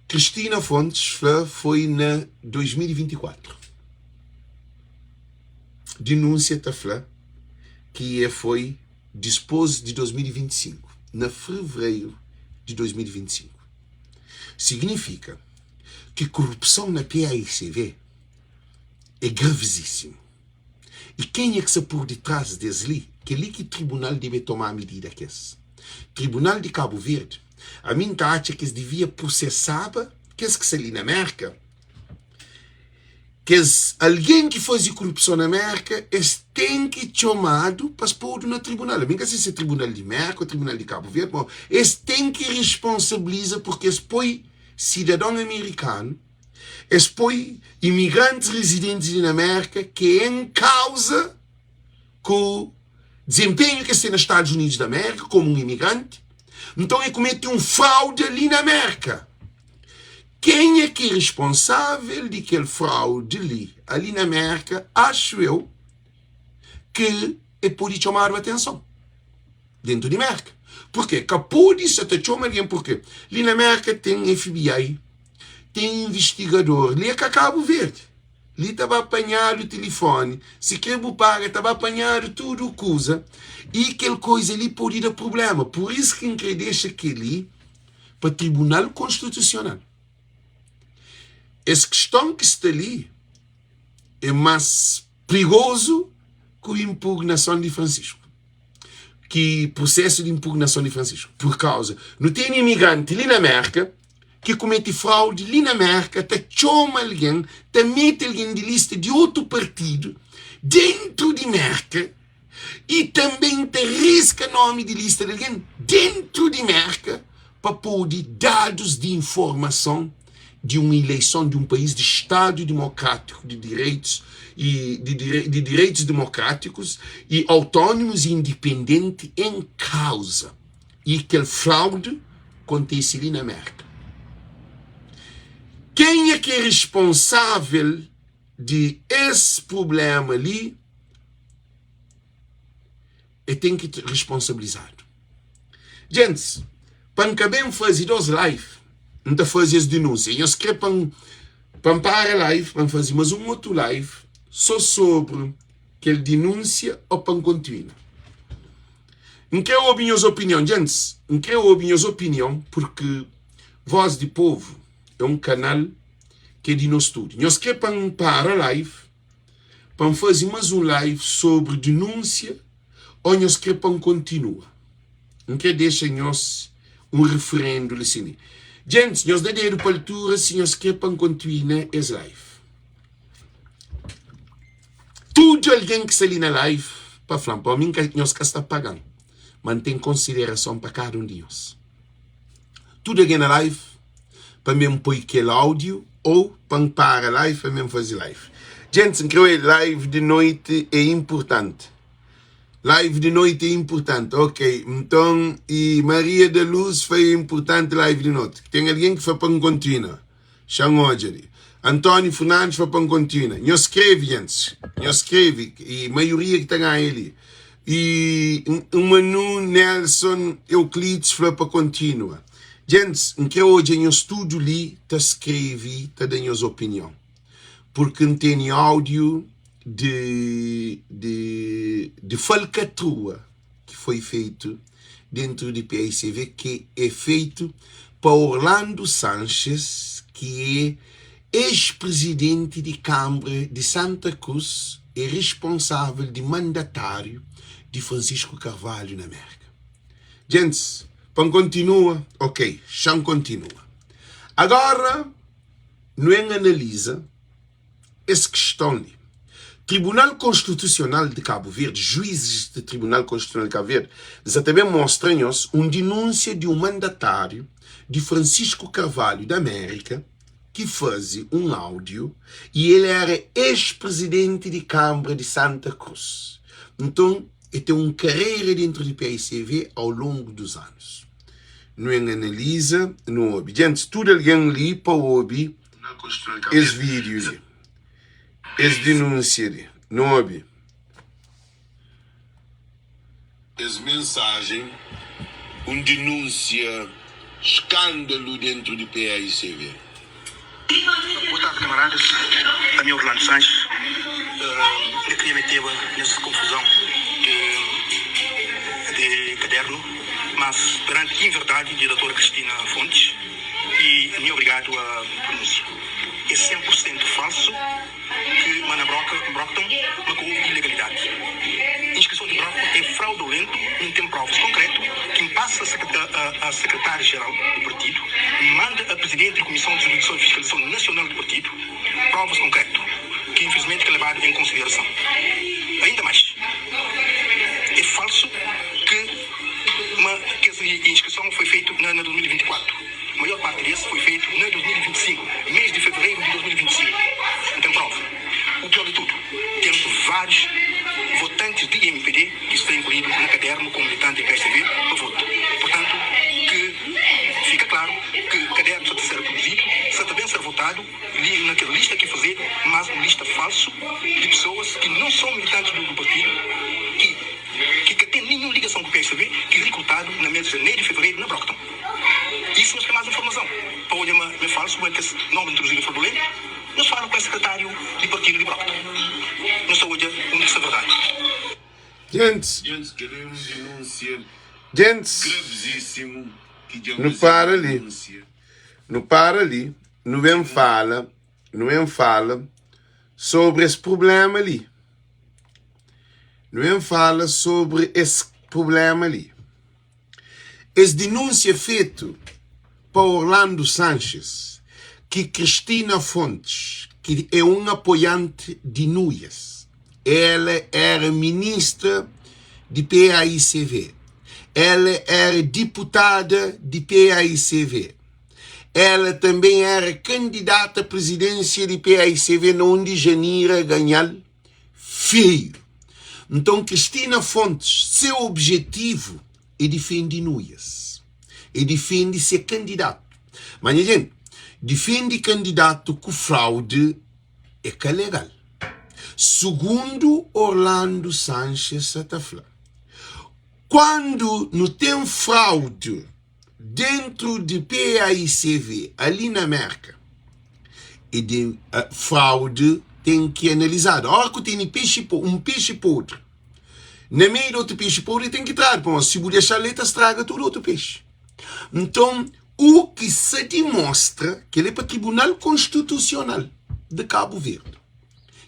[SPEAKER 1] Cristina Fontes fla foi na 2024. Dinúnsia ta fla ki e foi dispôs di 2025, na fevereiru di 2025. Signifika ki korupson na PAICV é gravisíssimu. I kenha ki sta pur ditrás des li? Kel-li ki tribunal debe tomá midida kes. Tribunal di Kabu Verdi, ami N ta atxa ki es divia prosesaba kes ki sta li na Mérka, kes algen ki faze korupson na Mérka, es ten ki txomadu pa es podu na tribunal. Ami N ka se si é tribunal di Mérka ô tribunal di Kabu Verdi, ma es ten ki responsabiliza purki es poi sidadon amerikanu, Es poi imigrantis rizidentis li na Mérka ki é en kauza. Ku dizenpenhu ki es ten na Stadus Unidus di Amérika komu un imigranti, nton e kumete un fraude li na Amérika. Kenha ki é responsável di kel fraude li ali na Amérika, axu eu ki e pode txomadu atenson dentu di Mérka. Purke ka pode sa ta txoma algen purke li na Mérka ten FBI, ten invistigador, li é ka Kabu Verdi. Li ta ba panhadu tilifoni, si kre bu paga ta ba panhadu tudu kuza i kel koiza li pode da prubléma. Pur isu ki N kre dexa kel-li pa Tribunal Konstitusional. Es kiston ki sta li é más prigozu ku inpugnason di Francisco, ki prusésu di inpugnason di Francisco. Pur kauza nu tene imigranti li na Mérka ki kumete fraudi li na Mérka ta txoma algen, ta mete algen di lista di otu partidu dentu di Mérka i tanben ta riska nomi di lista di algen dentu di Mérka pa pode dadus di informason di un ileison di un país di stadu dimokrátiku di direitus i di di direitus dimokrátikus i autónomus i indipendenti en kauza. I kel fraude kontise li na Merka. Kenha ki é responsável di es prubléma li e ten ki responsabilizadu. Gentis, pa N ka ben faze dos live, N ta faze es denúnsia. Nhos kre pa N pa N para live pa N faze mas un otu live so sobri kel denúnsia ô pa N kontinua? N kre obi nhos opinion Djentis, N kre obi nhos opinion purki Voz di Povu é un kanal ki é di nos tudu. Nhos kre pa N para live pa N faze mas un live sobri denúnsia ô nhos kre pa N kontinua? N kre dexa nhos un referendu li si. Djentis, nhos da dedu pa altura si nhos kre pa N kontinua es live. Tudu algen ki sta li na live pa fla-m pa mi nhos ka sta paga-m, ma N ten konsiderason pa kada un di nhos. Tudu algen na live pa mi N poi kel audio ou pa N para live pa mi N faze live. Gentis, N krê live di noiti é inpurtanti. Live di noiti é inpurtanti. Ok, nton i Maria da Luz fla é inpurtanti live di noti. Ten algen ki fla pa N kontinua. Xa-m odja li. António Fernandes fla pa N kontinua. Nhos skrebe, gentis. Nhos skrebe. I maioria ki ta ganha li. I Manu Nelson Euclides fla pa kontinua. Gentis, N kre odja nhos tudu li ta skrebe, ta da nhos opinion. Purki N tene áudiu di, di, di falkatrua. ki foi feitu dentru di paicv ki é feitu pa Orlando Sanches ki é ex-prizidenti di Kambra di Santa Cruz e risponsável di mandatáriu di Francisco Carvalho na Merka. Gentis, pa N kontinua? Ok, xa-m kontinua. Agora nu en analiza. es kiston li. Tribunal Konstitusional di Kabu Verdi, juizis di Tribunal Konstitusional di Kabu Verdi, sa ta ben mostra nhos un dinúnsia di un mandatáriu di Francisco Carvalho da Amérika ki faze un áudiu y el éra ex-prizidenti di Kanbra di Santa Cruz. Nton, el ten un karera dentru di paicv au longu dus anus. Nu en analiza, nu obi. Djentis, tudu algen li pa obi Es vídiu li, es dinúnsia li, nu obi. Es mensajen, un dinúnsia skándalu dentru di PAICV.
[SPEAKER 2] Boa tarde camaradas, ami é Orlando Sanches, N ka kria meteba nes confusão de caderno, mas perante inverdade de doutora Cristina Fontes, i mi obrigadu a prununsia é 100 pur sentu falsu ki ma na Brockton ma ka ovi ilegalidadi. Inskrison di Brockton é fraudulentu mi N ten provas konkretu ki N pasa a sekretariu jeral di partidu, N manda a prizidenti di kumison di jurisdison i fiskalizason nasional di partidu provas konkretu ki infilismenti ka lebadu en konsiderason. Ainda mais é falsu ki. Ma kes inskrison foi feitu na na 2024. Maior parti di es foi feitu na 2025, mês di fevereiru di 2025. N ten prova. U pior di tudu, ten várius votantes di mpd ki sta inkluídu na kadernu komu militanti di psdb pa vota. Purtantu, ki fika klaru ki kadernu sa ta ser produzidu, sa ta ben ser votadu li na kel lista ki fazedu, mas un lista falsu di pesoas ki non son militantis du partidu, ki ki ka ten ninhun ligason ku psdb, ki rikrutadu na mes di janeru i fevereru na Brockton. I si nhos kre mas informason pa odja ma me falsu ma kes nomis introduzidu fraudulentu, Nhos fala ku es sekretáriu di partidu di Brockton. Nhos ta odja undi ki sta verdadi.
[SPEAKER 1] Gentis,
[SPEAKER 3] Gentis, kel é un denúnsia
[SPEAKER 1] gentis,
[SPEAKER 3] gravísimu ki dja
[SPEAKER 1] nu
[SPEAKER 3] fazedu
[SPEAKER 1] para li,
[SPEAKER 3] denúnsia.
[SPEAKER 1] nu para li, nu ben fala, nu ben fala sobri es prubléma li. Nu ben fala sobri es prubléma li. Es dinúnsia fetu pa Orlando Sanches ki Cristina Fontes, ki é un apoianti di Nuias. Ela éra ministra di PAICV. Ela éra diputada di PAICV. Ela tanben éra kandidata a prizidénsia di PAICV na undi Janira ganha-l Feio. Nton Cristina Fontes se objetivo é difende Nuias, é difende se candidato. Mas nha gente, difende candidato ku fraude é ka legal. Segundo Orlando Sanches sa ta fla, quando nu tem fraude dentro de PAICV ali na Merka e de fraude ten ki analizadu. Ora ku tene pexi un pexi podri na meiu di otu pexi podri ten ki tradu pamodi si bu dexa-l el ta straga tudu otu pexi. Nton u ki sa dimostra kel é pa Tribunal Konstitusional di Kabu Verdi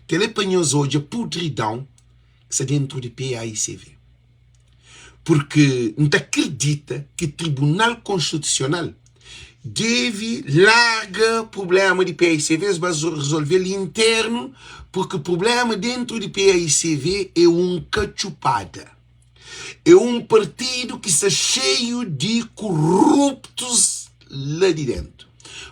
[SPEAKER 1] kel é pa nhos odja pudridon ki sta dentru di PAICV. Purki N ta kridita ki Tribunal Konstitusional debe larga prubléma di paicv, es ba rezolve-l internu, purki prubléma dentru di paicv é un katxupada. É un partidu ki sta xeiu di kuruptus la di dentu.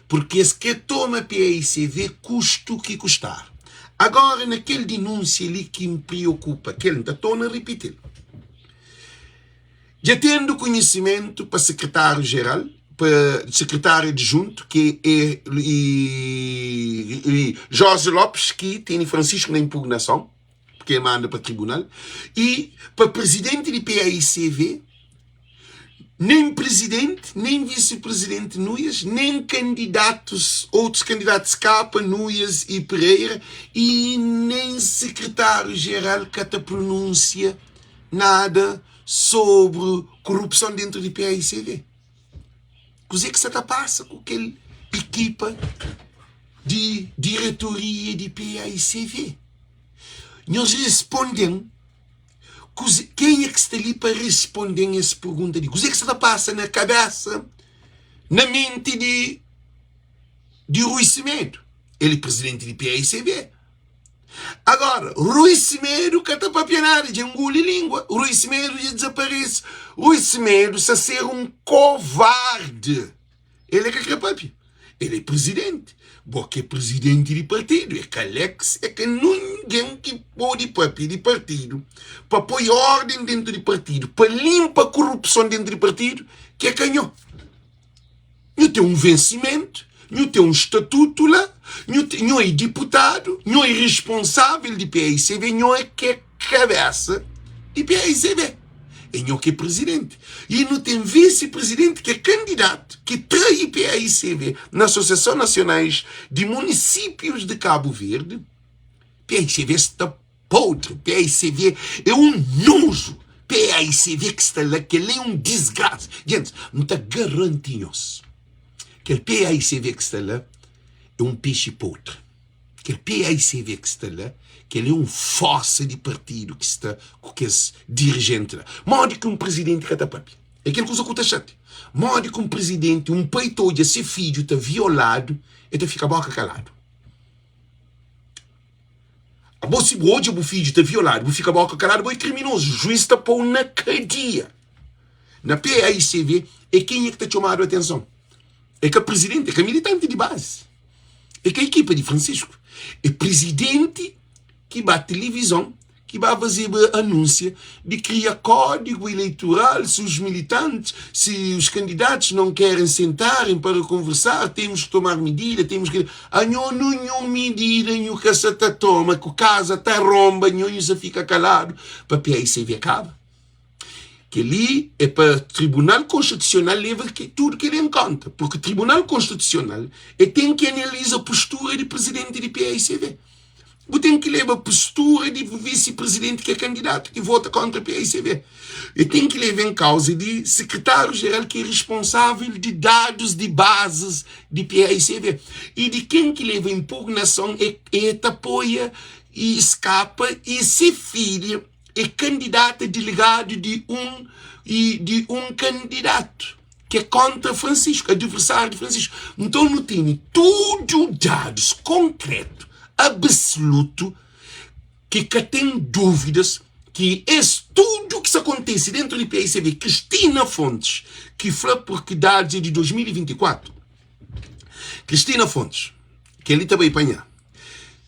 [SPEAKER 1] Purki es kre toma paicv kustu ki kustar. Agora na kel dinúnsia li ki N priokupa, kel N ta torna ripiti-l. Dja tendu konhisimentu pa Sekretáriu Jeral, pa Sekretáriu Adjuntu, ki é Jorge Lopes, ki tene Francisco na impugnason, purki el manda pa tribunal, y pa Prizidenti di PAICV, Nen prizidenti, nen visi-prizidenti Nuias, nen kandidatus, otus kandidatus Kapa, Nuias y Pereira y nen sekretáriu-jeral ka ta prunúnsia nada sobri korupson dentru di paicv. Kuzê ki sa ta pasa ku kel ekipa di diretoria di paicv? Nhos responde-m. Kuze, kenha ki sta li pa responde-m es pergunta di kuze ki sta ta pasa na kabesa, na menti di di Rui Semedo? El é presidenti di PAICB. Agora, Rui Semedo ka ta papia nada, dja nguli lingua. Rui Semedo dja dezaparese. Rui Semedo sta ser un kovardi. El é ka kre papia. El é prizidenti. Bo ki é prizidenti di partidu. É ka Alex, é ka ningen ki pode papia di partidu pa poi orden dentu di partidu, pa linpa korupson dentu di partidu, ki é ka nho. Nhu ten un vensimentu, nhu ten un statutu la, nhu nho é diputadu, nho é responsável di PAICV, nho é ki é Kabesa di paicv é nho ki é prizidenti y nu ten visi prizidenti ki é kandidatu ki trai paicv na Asosiason Nasionais di Munisípius di Kabu Verdi. Paicv sta podri, paicv é un noju, paicv ki sta la kel-la é un disgrasa. Gentis, N ta garanti nhos kel paicv ki sta la é un pexi podri. Kel paicv ki sta la, kel é un forsa di partidu ki sta ku kes dirijenti la. Modi ki un prizidenti ka ta papia? É kel kuza ku ta xatia. Modi ki un prizidenti, un pai ta odja se fidju ta violadu, el ta fika boka kaladu? Abo si bu odja bu fidju ta violadu, bu fika boka kaladu, bo é kriminozu, juiz ta pou na kadia. Na paicv é kenha ki ta txomadu atenson? É ka prizidenti, é ka militanti di bazi. É ka ekipa di Francisco, é prizidenti ki ba tilivizon. ki ba fazeba anúnsia di kria kódigu eleitoral se os militantes, se os candidatos não querem sentarem para conversar, temos que tomar medida, temos que... Anho nunhun medida nhu ka sa ta toma, ku kaza ta ronba, nho nhu sa fika kaladu pa PAICV kaba. Kel-li é pa Tribunal Konstitusional leva tudu kel-li en konta, purki Tribunal Konstitusional e ten ki analiza postura di prizidenti di PAICV. Bu ten ki leba postura di visi-prizidenti ki é kandidatu ki vota kontra PAICV. E ten ki leba en kauza di sekretáriu-jeral ki é responsável di dadus di bazis di PAICV. I di ken ki leba inpugnason e e ta apoia i skapa i se filha é kandidata delegadu di un i di un kandidatu ki é kontra Francisco, adversáriu di Francisco. Nton nu tene tudu dadus konkretu, absolutu, ki ka ten dúvidas ki es tudu ki sta kontise dentru di PICV, Cristina Fontes ki fla purki dadus é di 2024. Cristina Fontes, kel-li ta bai panha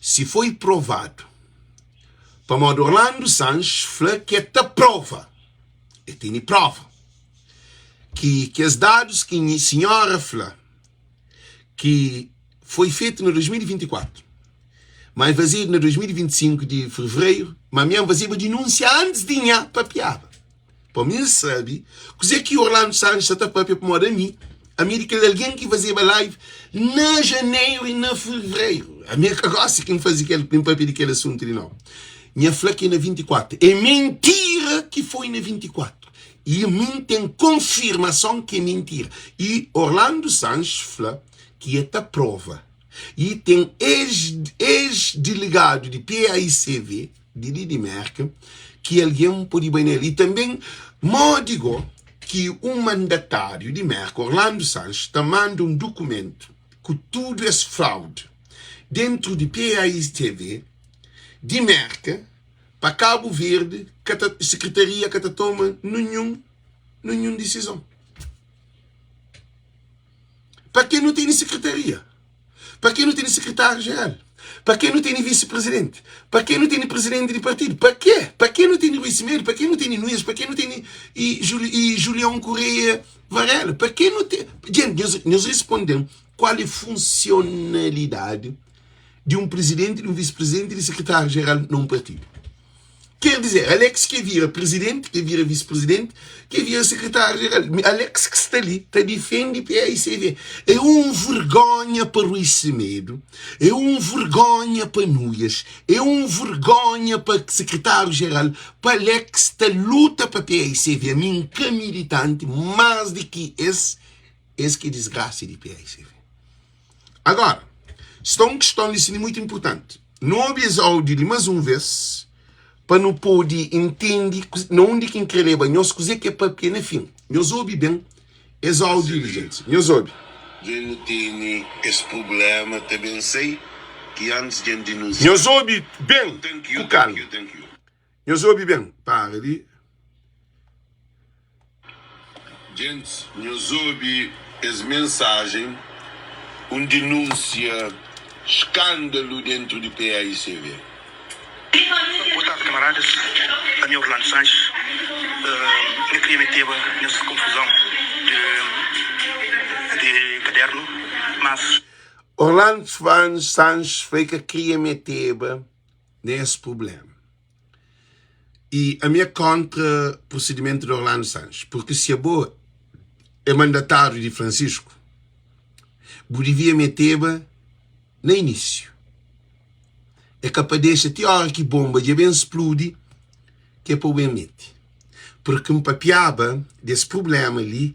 [SPEAKER 1] si foi provadu Pamodi Orlando Sanches fla ki el ta prova, el tene prova, ki kes dadus ki sinhora fla ki foi fetu na 2024, ma el fazedu na 2025 di fevereiru, ma mi N fazeba dinúnsia antis di nha papiaba. Pa mi N sabe kuzê ki Orlando Sanches sa ta papia pamodi ami, ami é di kel algen ki fazeba live na janeru i na fevereiru. Ami é ka gosi ki N faze kel, ki N papia di kel asuntu li nau. Nha fla ki é na 24. É mentira ki foi na 24. I mi N ten konfirmason ki é mentira. I Orlando Sanches fla ki e ta prova. I ten ex-delegadu di PAICV di li di Merka ki algen pode bai nel. I tanben modi go ki un mandatariu di Merka, Orlando Sanches, ta manda un dukumentu ku tudu es fraude dentru di PAICV di Merka pa Kabu Verdi, ka ta, sekretaria ka ta toma ninhun ninhun disizon. Pa ke nu tene sekretaria? Pa ke nu tene sekretariu-jeral? Pa ke nu tene visi-prizidenti? Pa ke nu tene prizidenti di partidu? Pa ke? Pa ke nu tene Rui Semedo? Pa ke nu tene Nunes? Pa ke nu tene i i Julião Correia Varela? Pa ke nu te Djent, nhos nhos risponde-m kual é funsionalidadi di un prizidenti, di un visi-prizidenti, di sekretariu-jeral na un partidu? Quer dizer, Alex ke vira presidente, ke vira vice-presidente, ke vira secretário-geral. Alex que sta li ta difende PAICV. É um vergonha pa Rui Semedo, é um vergonha pa Nuias, é um vergonha pa secretário-geral, pa Alex ta luta pa PAICV. Ami N ka militante mais di ki es, es ki é desgraça di PAICV. Agora, sta un kiston li sin mutu inpurtanti. Nu obi es audiu li mas un ves pa nu pode intende na undi ki N kre leba nhos, kuze ki é papia na fin. Nhos obi ben es audiu li, gentis. Nhos obi.
[SPEAKER 3] Dja nu tene es prubléma ta ben sai ki antis dja N dinunsiaba.
[SPEAKER 1] Nhos obi ben
[SPEAKER 3] Thank
[SPEAKER 1] ku
[SPEAKER 3] you, thank
[SPEAKER 1] kalma.
[SPEAKER 3] you, thank you.
[SPEAKER 1] Nhos obi ben. Para li.
[SPEAKER 3] Gentis, nhos obi es mensajen, un dinúnsia skándalu dentu di PAICV.
[SPEAKER 2] Boa tarde camaradas, ami é Orlando Sanches, nha kria meteba nes confusão de de caderno, mas.
[SPEAKER 1] Orlando Sanches fla ka kria meteba nes problema. I ami é kontra prosidimentu di Orlando Sanches, purki si abo é mandatáriu di Francisco, bu divia meteba na inísiu. É ka pa dexa ti óra ki bonba dja ben spludi ki é pa bu ben mete. Purki N papiaba des prubléma li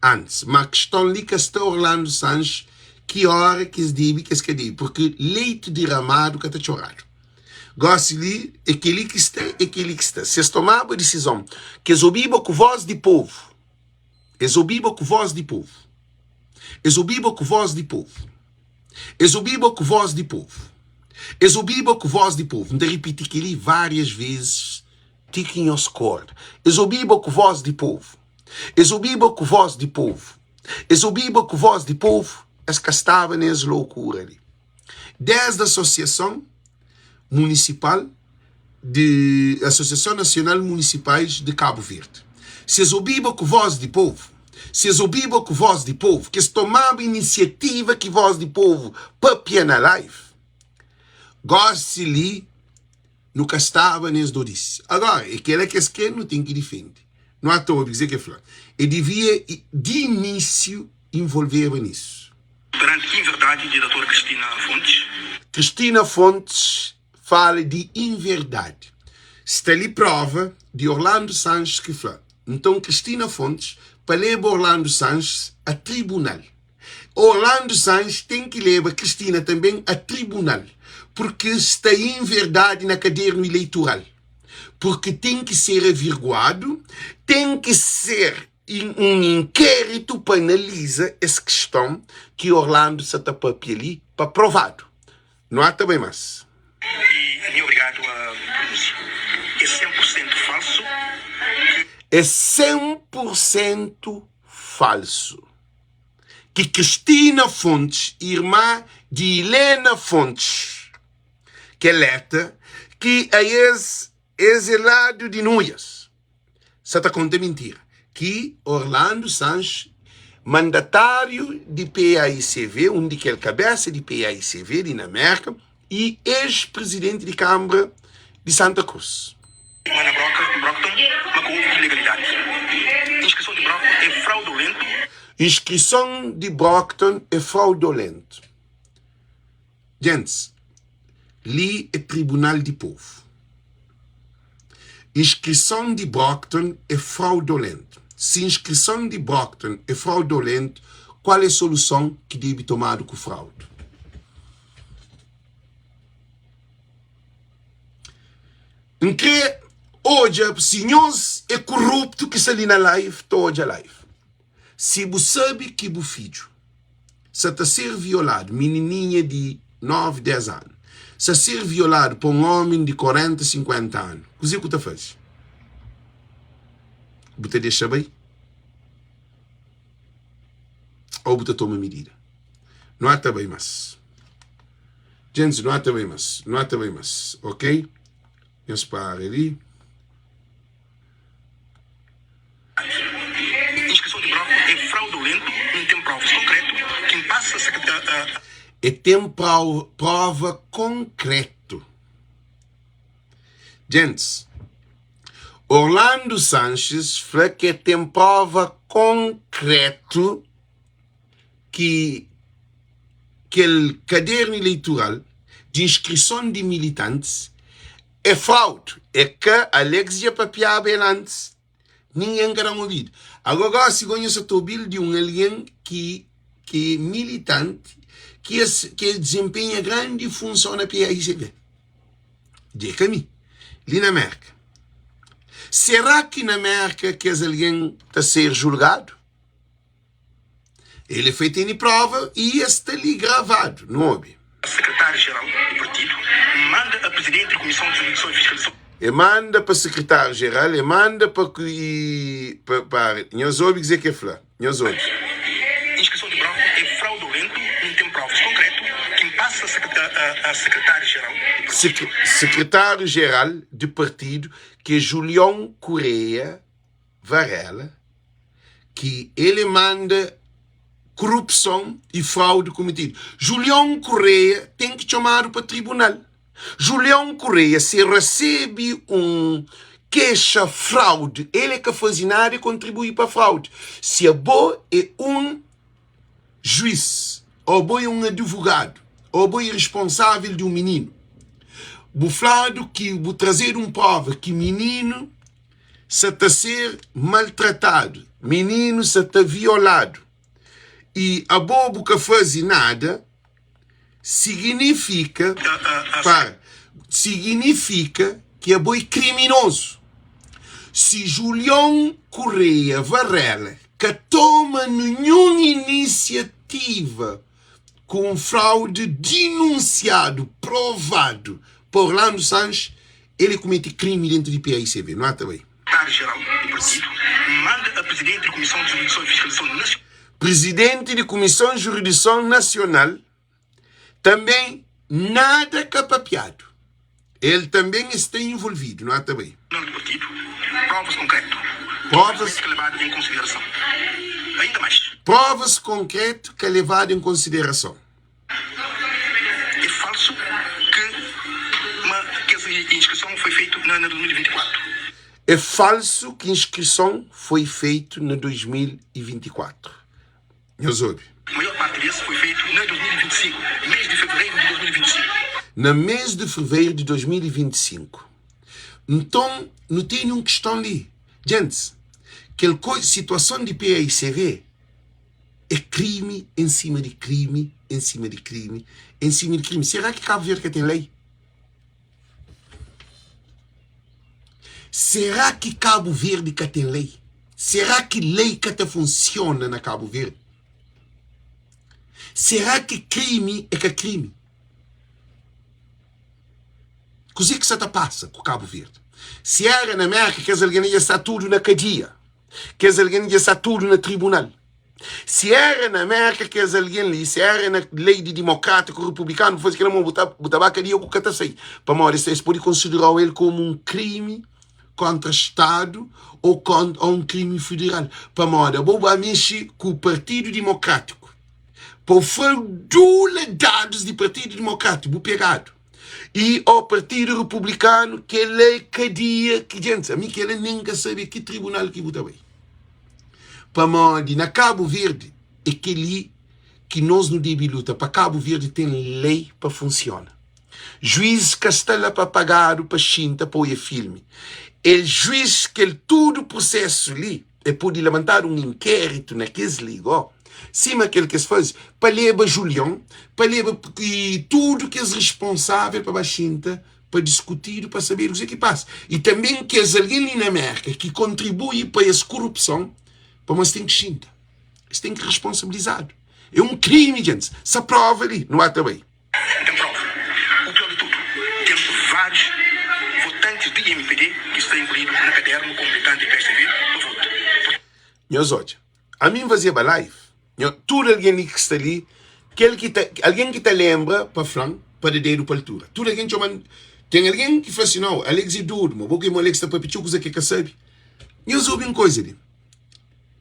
[SPEAKER 1] antis, má kiston li ka sta Orlando Sanches ki óra ki es debe ki es ka debe, purki leitu diramadu ka ta txoradu. Gósi li, é kel-li ki sta, é kel-li ki sta. Si es tomaba disizon, ki es obiba ku vós di povu, es obiba ku vós di povu, es obiba ku vós di povu, es obiba ku vós di povu, es obiba ku vós di povu. N ta ripiti kel-li várias vezes ti ki nhos korda. Es obiba ku vós di povu, es obiba ku vós di povu, es obiba ku vós di povu, es ka staba na es lokura li. Désdi Asosiason Munisipal. di Asosiason Nasional Munisipais di Kabu Verdi. Si es obiba ku vós di povu, si es obiba ku vós di povu, ki es tomaba inisiativa ki vós di povu papia na live, gósi li nu ka staba nes dodisi. Agora, é kela ki es kre, nu ten ki difende. Nu ata obi kuzê ki el fla. E divia di inísiu involveba nisu.
[SPEAKER 2] Perante inverdadi di Doutora Cristina Fontes.
[SPEAKER 1] Cristina Fontes fala di inverdadi. Sta li prova di Orlando Sanches ki fla. Nton Cristina Fontes pa leba Orlando Sanches a tribunal. Orlando Sanches ten ki leba Cristina tanben a tribunal porque sta inverdadi na kadernu ileitural. Porque ten ki ser avirguadu, ten ki ser un inkéritu pa analiza es kiston ki Orlando sa ta papia li pa provadu. Nu ata bai mas.
[SPEAKER 2] E mi obrigadu a pronúnsia. É 100 pur sentu falsu ki.
[SPEAKER 1] É 100 pur sentu falsu ki Cristina Fontes, irmã di Helena Fontes, kel leta ki a es es é ladu di Nuias. sa ta konta mintira ki Orlando Sanches, mandatáriu di PAICV, un di kel kabésa di PAICV li na Mérka y ex-prizidenti di Kanbra di Santa Cruz.
[SPEAKER 2] Ma na Brockton ma ka houve ilegalidadi. Inskrison di Brockton é fraudulentu.
[SPEAKER 1] Inskrison di Brockton é fraudulentu. Gentis, li é tribunal di povu. Inskrison di Brockton é fraudolentu. Si inskrison di Brockton é fraudolentu, kual é soluson ki debe tomadu ku fraudu? N kre odja si nhos é kuruptu ki sta li na live ta odja live. Si bu sabe ki bu fidju sa ta ser violadu, minininha di 9, 10 anu, sa ser violadu pa un ómi di 40, 50 anu, kuzê ku ta faze? Bu ta dexa bai? Ô bu ta toma midida? Nu ata bai más. Gentis, nu ata bai más. Nu ata bai más, ok? Nhos para li.
[SPEAKER 2] Inskrison di bloku é fraudulentu, N ten provas konkretu ki N pasa a.
[SPEAKER 1] E ten prova konkretu. Gentis, Orlando Sanches fla ki e ten prova konkretu ki kel kadernu ileitural di inskrison di militantis É fraude, é ka Alex dja papiaba el antis, ningen ka da-m obidu. Agora gosi go nha sa ta obi-l di un algen ki ki é militanti, ki es ki es dizenpenha grandi funson na PAIGB. Dja é ka mi. Li na Merka. Será ki na Merka kes algen ta ser julgadu? El é foi tene prova y es sta li gravadu. Nu obi.
[SPEAKER 2] Sekretáriu-Jeral di Partidu manda a Prizidenti di Kumison di Jurisdison y Fiskalizason.
[SPEAKER 1] E manda pa Sekretáriu-Jeral, e manda pa y pa pa Nhos obi kuzê ki e fla. Nhos obi.
[SPEAKER 2] Inskrison di Brockton é fraudulentu, N ten provas konkretu ki N pasa a Sekretáriu-Jeral di Partidu.
[SPEAKER 1] Sekretáriu-Jeral di Partidu, ki é Julion Correia Varela, ki el e manda korupson i fraude kometidu. Julion Correia ten ki txomadu pa tribunal. Julion Correia se rasebe un kexa fraude, el e ka faze nada e kontribui pa fraude. Si abo e un juiz, o abo e un advogadu, o abo e responsavel di un mininu, bu fladu ki bu trazedu un prova ki mininu sa ta ser maltratadu, mininu sa ta violadu i abo bu ka faze nada, siginifika, para, siginifika ki abo é kriminozu. Si Julion Correia Varela ka toma ninhun inisiativa ku un fraude dinunsiadu, provadu pa Orlando Sanches, El é kumete krimi dentu di PAICV, nu ata bai.
[SPEAKER 2] Sekretáriu-Jeral di Partidu manda a Prizidenti di Kumison di Jurisdison i Fiskalizason Nasional.
[SPEAKER 1] Prizidenti di Kumison Jurisdison Nasional tanben nada ka papiadu. El tanben es sta involvidu, nu ata bai.
[SPEAKER 2] Nome di partidu, provas konkretu,
[SPEAKER 1] Provas.
[SPEAKER 2] ka lebadu en konsiderason. Ainda mais.
[SPEAKER 1] Provas konkretu ka levadu en konsiderason.
[SPEAKER 2] É falsu ki ma kes inskrison foi fetu na na 2024.
[SPEAKER 1] É falsu ki inskrison foi fetu na 2024. Nhos obi.
[SPEAKER 2] Maior parti des foi fetu na 2025, mês di fevereiru di 2025.
[SPEAKER 1] Na mês di fevereiru di 2025. Nton, nu tene un kiston li. Djentis, kel situason di PAICV é krimi en sima di krimi, en sima di krimi, en sima di krimi. Será ki Kabu Verdi ka ten lei? Será ki Kabu Verdi ka ten lei? Será ki lei ka ta funsiona na Kabu Verdi? Será ki krimi é ka krimi? Kuzê ki sa ta pasa ku Kabu Verdi? Si éra na Mérka, kes algen li dja sta tudu na kadia. Kes algen li dja sta tudu na tribunal. Si éra na Mérka, kes algen li, si éra na lei di dimokrata ku republikanu, bu faze kel-la, bu ta, bu ta ba kadia ku ka ta sai. Pamodi es pode konsiderau el komu un krimi kontra Stadu ô kont, ô un krimi federal. Pamodi abo bu ba mexe ku Partidu Dimokrátiku, pa bu fraudula dadus di Partidu Dimokrátiku, bu pegadu. I ó Partidu Republikanu, kel-la é kadia ki djentis. Ami kel-la nen N ka sabe ki tribunal ki bu ta bai. Pamodi na Kabu Verdi é kel-li ki nos nu debe luta pa Kabu Verdi ten lei pa funsiona. Juiz ka sta la pa pagadu pa xinta pa oia filmi. El juiz kel tudu prusesu li e pode labantadu un inkéritu na kes li go, sima kel ki es faze pa leba Julion, pa leba tudu kes risponsavel pa ba xinta pa diskutidu pa sabedu kuzê ki pasa. I tanben kes algen li na Merka ki kontribui pa es kurupson, pamodi es ten ki xinta, es ten ki responsabilizadu. É un krimi, djentis. Sa prova li, nu ba ta bai.
[SPEAKER 2] Ten prova. O pior di tudu, ten várius votantis di mpd ki sta inkluídu na kadernu komu militanti di psdb pa vota.
[SPEAKER 1] Nhos odja, ami N fazeba live, nho, tudu algen li ki sta li, kel ki ta, algen ki ta lenbra pa fla-m, pa da dedu pa altura. Tudu algen txoma-m, ten algen ki fla si, nau, Alex é dodu, ma bo ki é mo Alex ta papia txeu kuza ki el ka sabe. Nhos obi un koza li,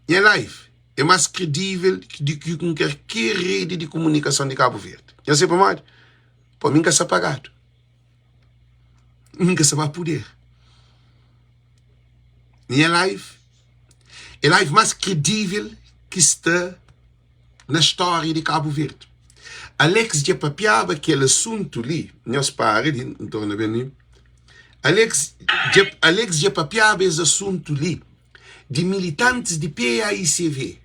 [SPEAKER 1] nha live é más kredível di ki kualker redi di kumunikason di Kabu Verdi. Nhos sabe pamodi? Pamodi mi N ka sta pagadu, mi N ka sta ba puder. Nha live é live más kredível ki sta na stória di Kabu Verdi. Alex dja papiaba kel asuntu li, nhos para li, N torna ben li. Alex dja, Alex dja papiaba es asuntu li di militantis di PAICV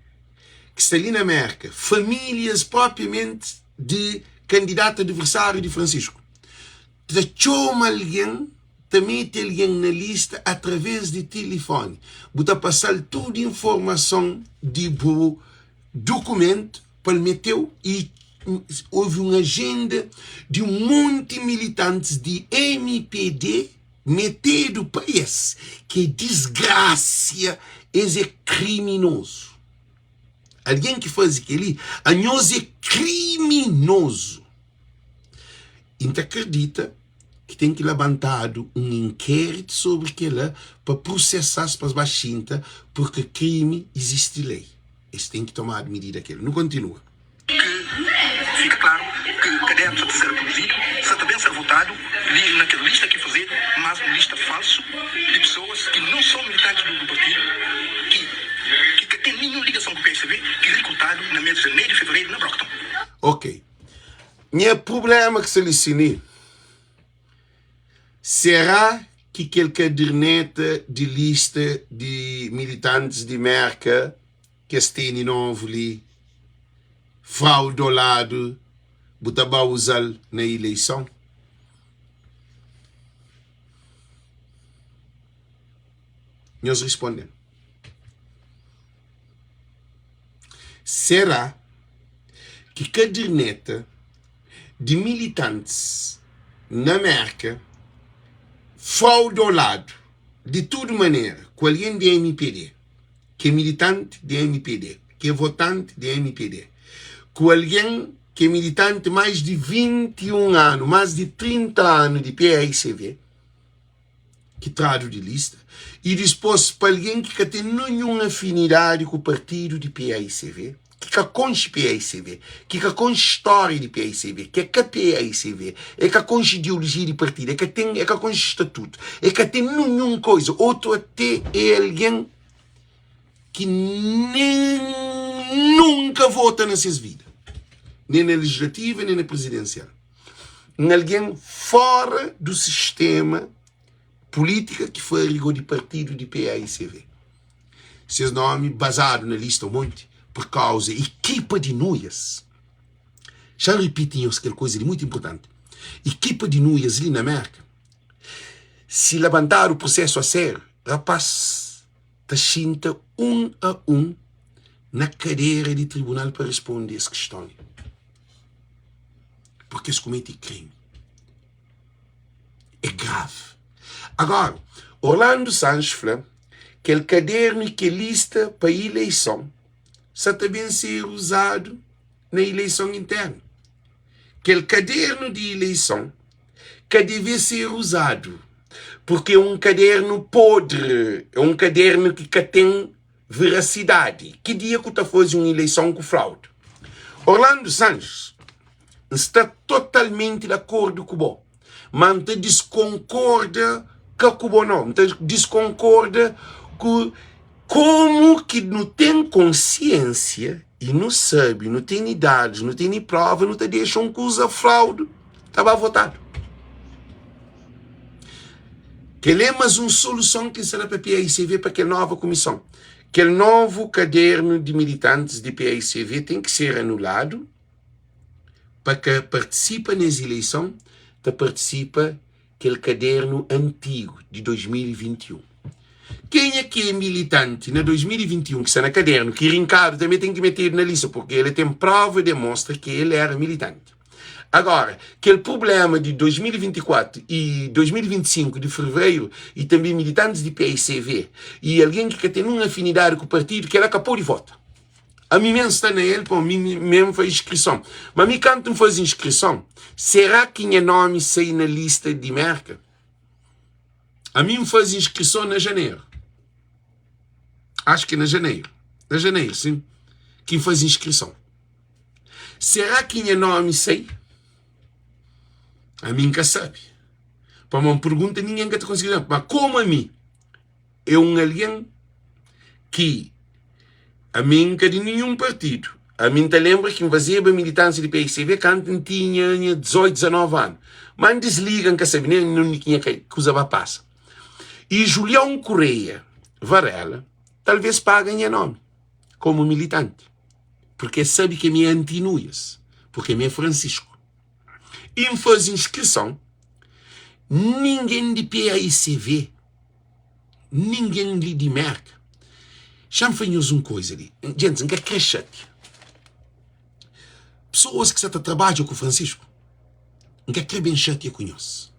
[SPEAKER 1] ki sta li na Mérka, famílias propriamenti di kandidatu adversáriu di Francisco. Ta txoma algen, ta mete algen na lista através di tilifoni. Bu ta pasa-l tudu informason di bu dukumentu pa el mete-u i ovi un ajenda di un monti militantis di mpd metedu pa es ki é disgrasia, es é kriminozu. Algen ki faze kel-li, anhos é kriminozu. I N ta kridita ki ten ki labantadu un inkéritu sobri kel-la pa prusesa-s pa es ba xinta, purki krimi izisti lei. Es ten ki tomadu midida kel. Nu kontinua.
[SPEAKER 2] Ki fika klaru ki kadernu sa ta ser produzidu, sa ta ben ser votadu li na kel lista ki fazedu, mas un lista falsu di pesoas ki non son militantis di un partidu ki ki ka ten ninhun ligason ku psdb ki rikrutadu na mes di janeru i fevereru na Brockton.
[SPEAKER 1] Ok. Nha prublema ki sta li si li, será ki kel kaderneta di lista di militantis di Merka ki es tene novu li fraudoladu bu ta ba uza-l na ileison? Nhos risponde-m. Será ki kaderneta di militantis na Merka fraudoladu di tudu manera ku algen di mpd, ki é militanti di mpd, ki é votanti di mpd, ku algen. ki é militanti mais di 21 anu, mais di 30 anu di PAICV, ki tradu di lista, i dispôs pa algen ki ka ten ninhun afinidadi ku partidu di PAICV, ki ka konxe PAICV, ki ka konxe stória di PAICV, ki é ka PAICV, é ka konxe ideolojia di partidu, é ka ten, é ka konxe statutu, é ka ten ninhun koiza, otu até é algen ki nen nunka vota na ses vida, nen na legislativa, nen na prizidensial. Un algen fora du sistema pulítika ki farigo di partidu di PAICV. Ses nomi bazadu na lista un monti pur kauza ekipa di Nuias. Xa N ripiti nhos kel koiza li mutu inpurtanti. Ekipa di Nuias li na Merka, si labantadu prusesu a sériu, rapas ta xinta un a un na kadera di tribunal pa responde es kiston li. Purki es kumete krimi. É gravi. Agora, Orlando Sanches fla kel kadernu i kel lista pa ileison sa ta ben ser uzadu na ileison internu. Kel kadernu di ileison ka debe ser uzadu purki é un kadernu podri, é un kadernu ki ka ten verasidadi. Ki dia ku ta faze un ileison ku fraude? Orlando Sanches, N sta totalmenti di akordu ku bo. Ma N ta diskonkorda ka ku bo no, N ta diskonkorda ku komu ki nu ten konsiensia i nu sabe, nu tene dadus, nu tene prova, nu ta dexa un kuza fraudu ta ba votadu. Kel é mas un soluson ki N sta da pa PAICV pa kel nova kumison. Kel novu kadernu di militantis di PAICV ten ki ser anuladu. Pa ka partisipa nes ileison ta partisipa kel kadernu antigu di 2021. Kenha ki é militanti na 2021 ki sta na kadernu ki rinkadu tanbe ten ki metedu na lista purki el ten prova de mostra ki el era militanti. Agora, kel prublema di 2024 i 2025 di fevereiru i tanbe militantis di paicv i algen ki ka ten nun afinidadi ku partidu kela ka pode vota. Ami mesmu sta na el pamo mi mesmu faze inskrison. Ma mi kantu N faze inskrison, será ki nha nomi sai na lista di Merka? Ami N faze inskrison na janeru. Acho ki na janeru. Na janeru, sin, ki N faze inskrison. Será ki nha nomi sai? Ami N ka sabe. Pamo N pergunta ningen ka ta konsigi da. Ma komu ami é un algen ki ami N ka di ninhun partidu. Ami N ta lenbra ki N fazeba militansia di PSDB kantu N tinha nha 18, 19 anu. Ma N disliga, N ka sabe nen undi ki nha kuza ba pasa. I Julião Correia Varela talvês paga nha nomi komu militanti, purki el sabe ki ami é anti-Nuias, purki ami é Francisco. I N faze inskrison, ningen di PAICV Ningen li di Merka. Xa-m fla nhos un koza li. Gentis, N ka kre xatia. Pesoas ki sa ta trabadja ku Francisco, N ka kre ben xatia ku nhos.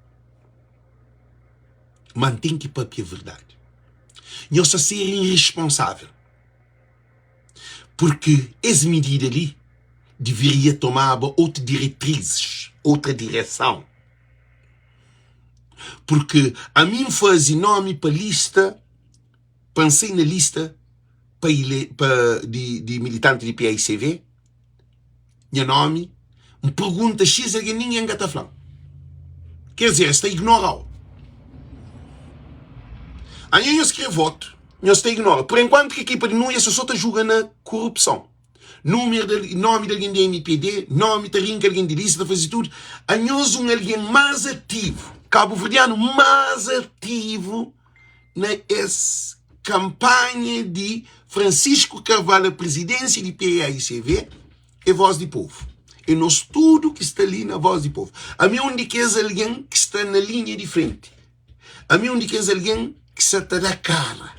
[SPEAKER 1] Ma N ten ki papia verdadi. Nhos ta ser irresponsável. Purki es midida li deveria tomaba otu diretrizes, outra direson. Porque ami N faze nomi pa lista, pa N sai na lista pa ile, pa di, di militanti di PAICV, nha nomi, N pergunta xis algen, ningen ka ta fla-m. Ker dizer, es ta ignora-u. Anho nhos kre votu, nhos ta ignora. Por enkuantu ki ekipa di Nuia so ta juga na korupson. Númeru di, nomi di algen di MPD, nomi ta rinka algen di lista, ta faze tudu. Anhos un algen más ativu, kabuverdianu más ativu na es kanpanha di Francisco Carvalho a prizidênsia di PAICV é Voz di Povu. É nos tudu ki sta li na Voz di Povu. Ami é un di kes algen ki sta na linha di frenti. Ami é un di kes algen ki sa ta da kara,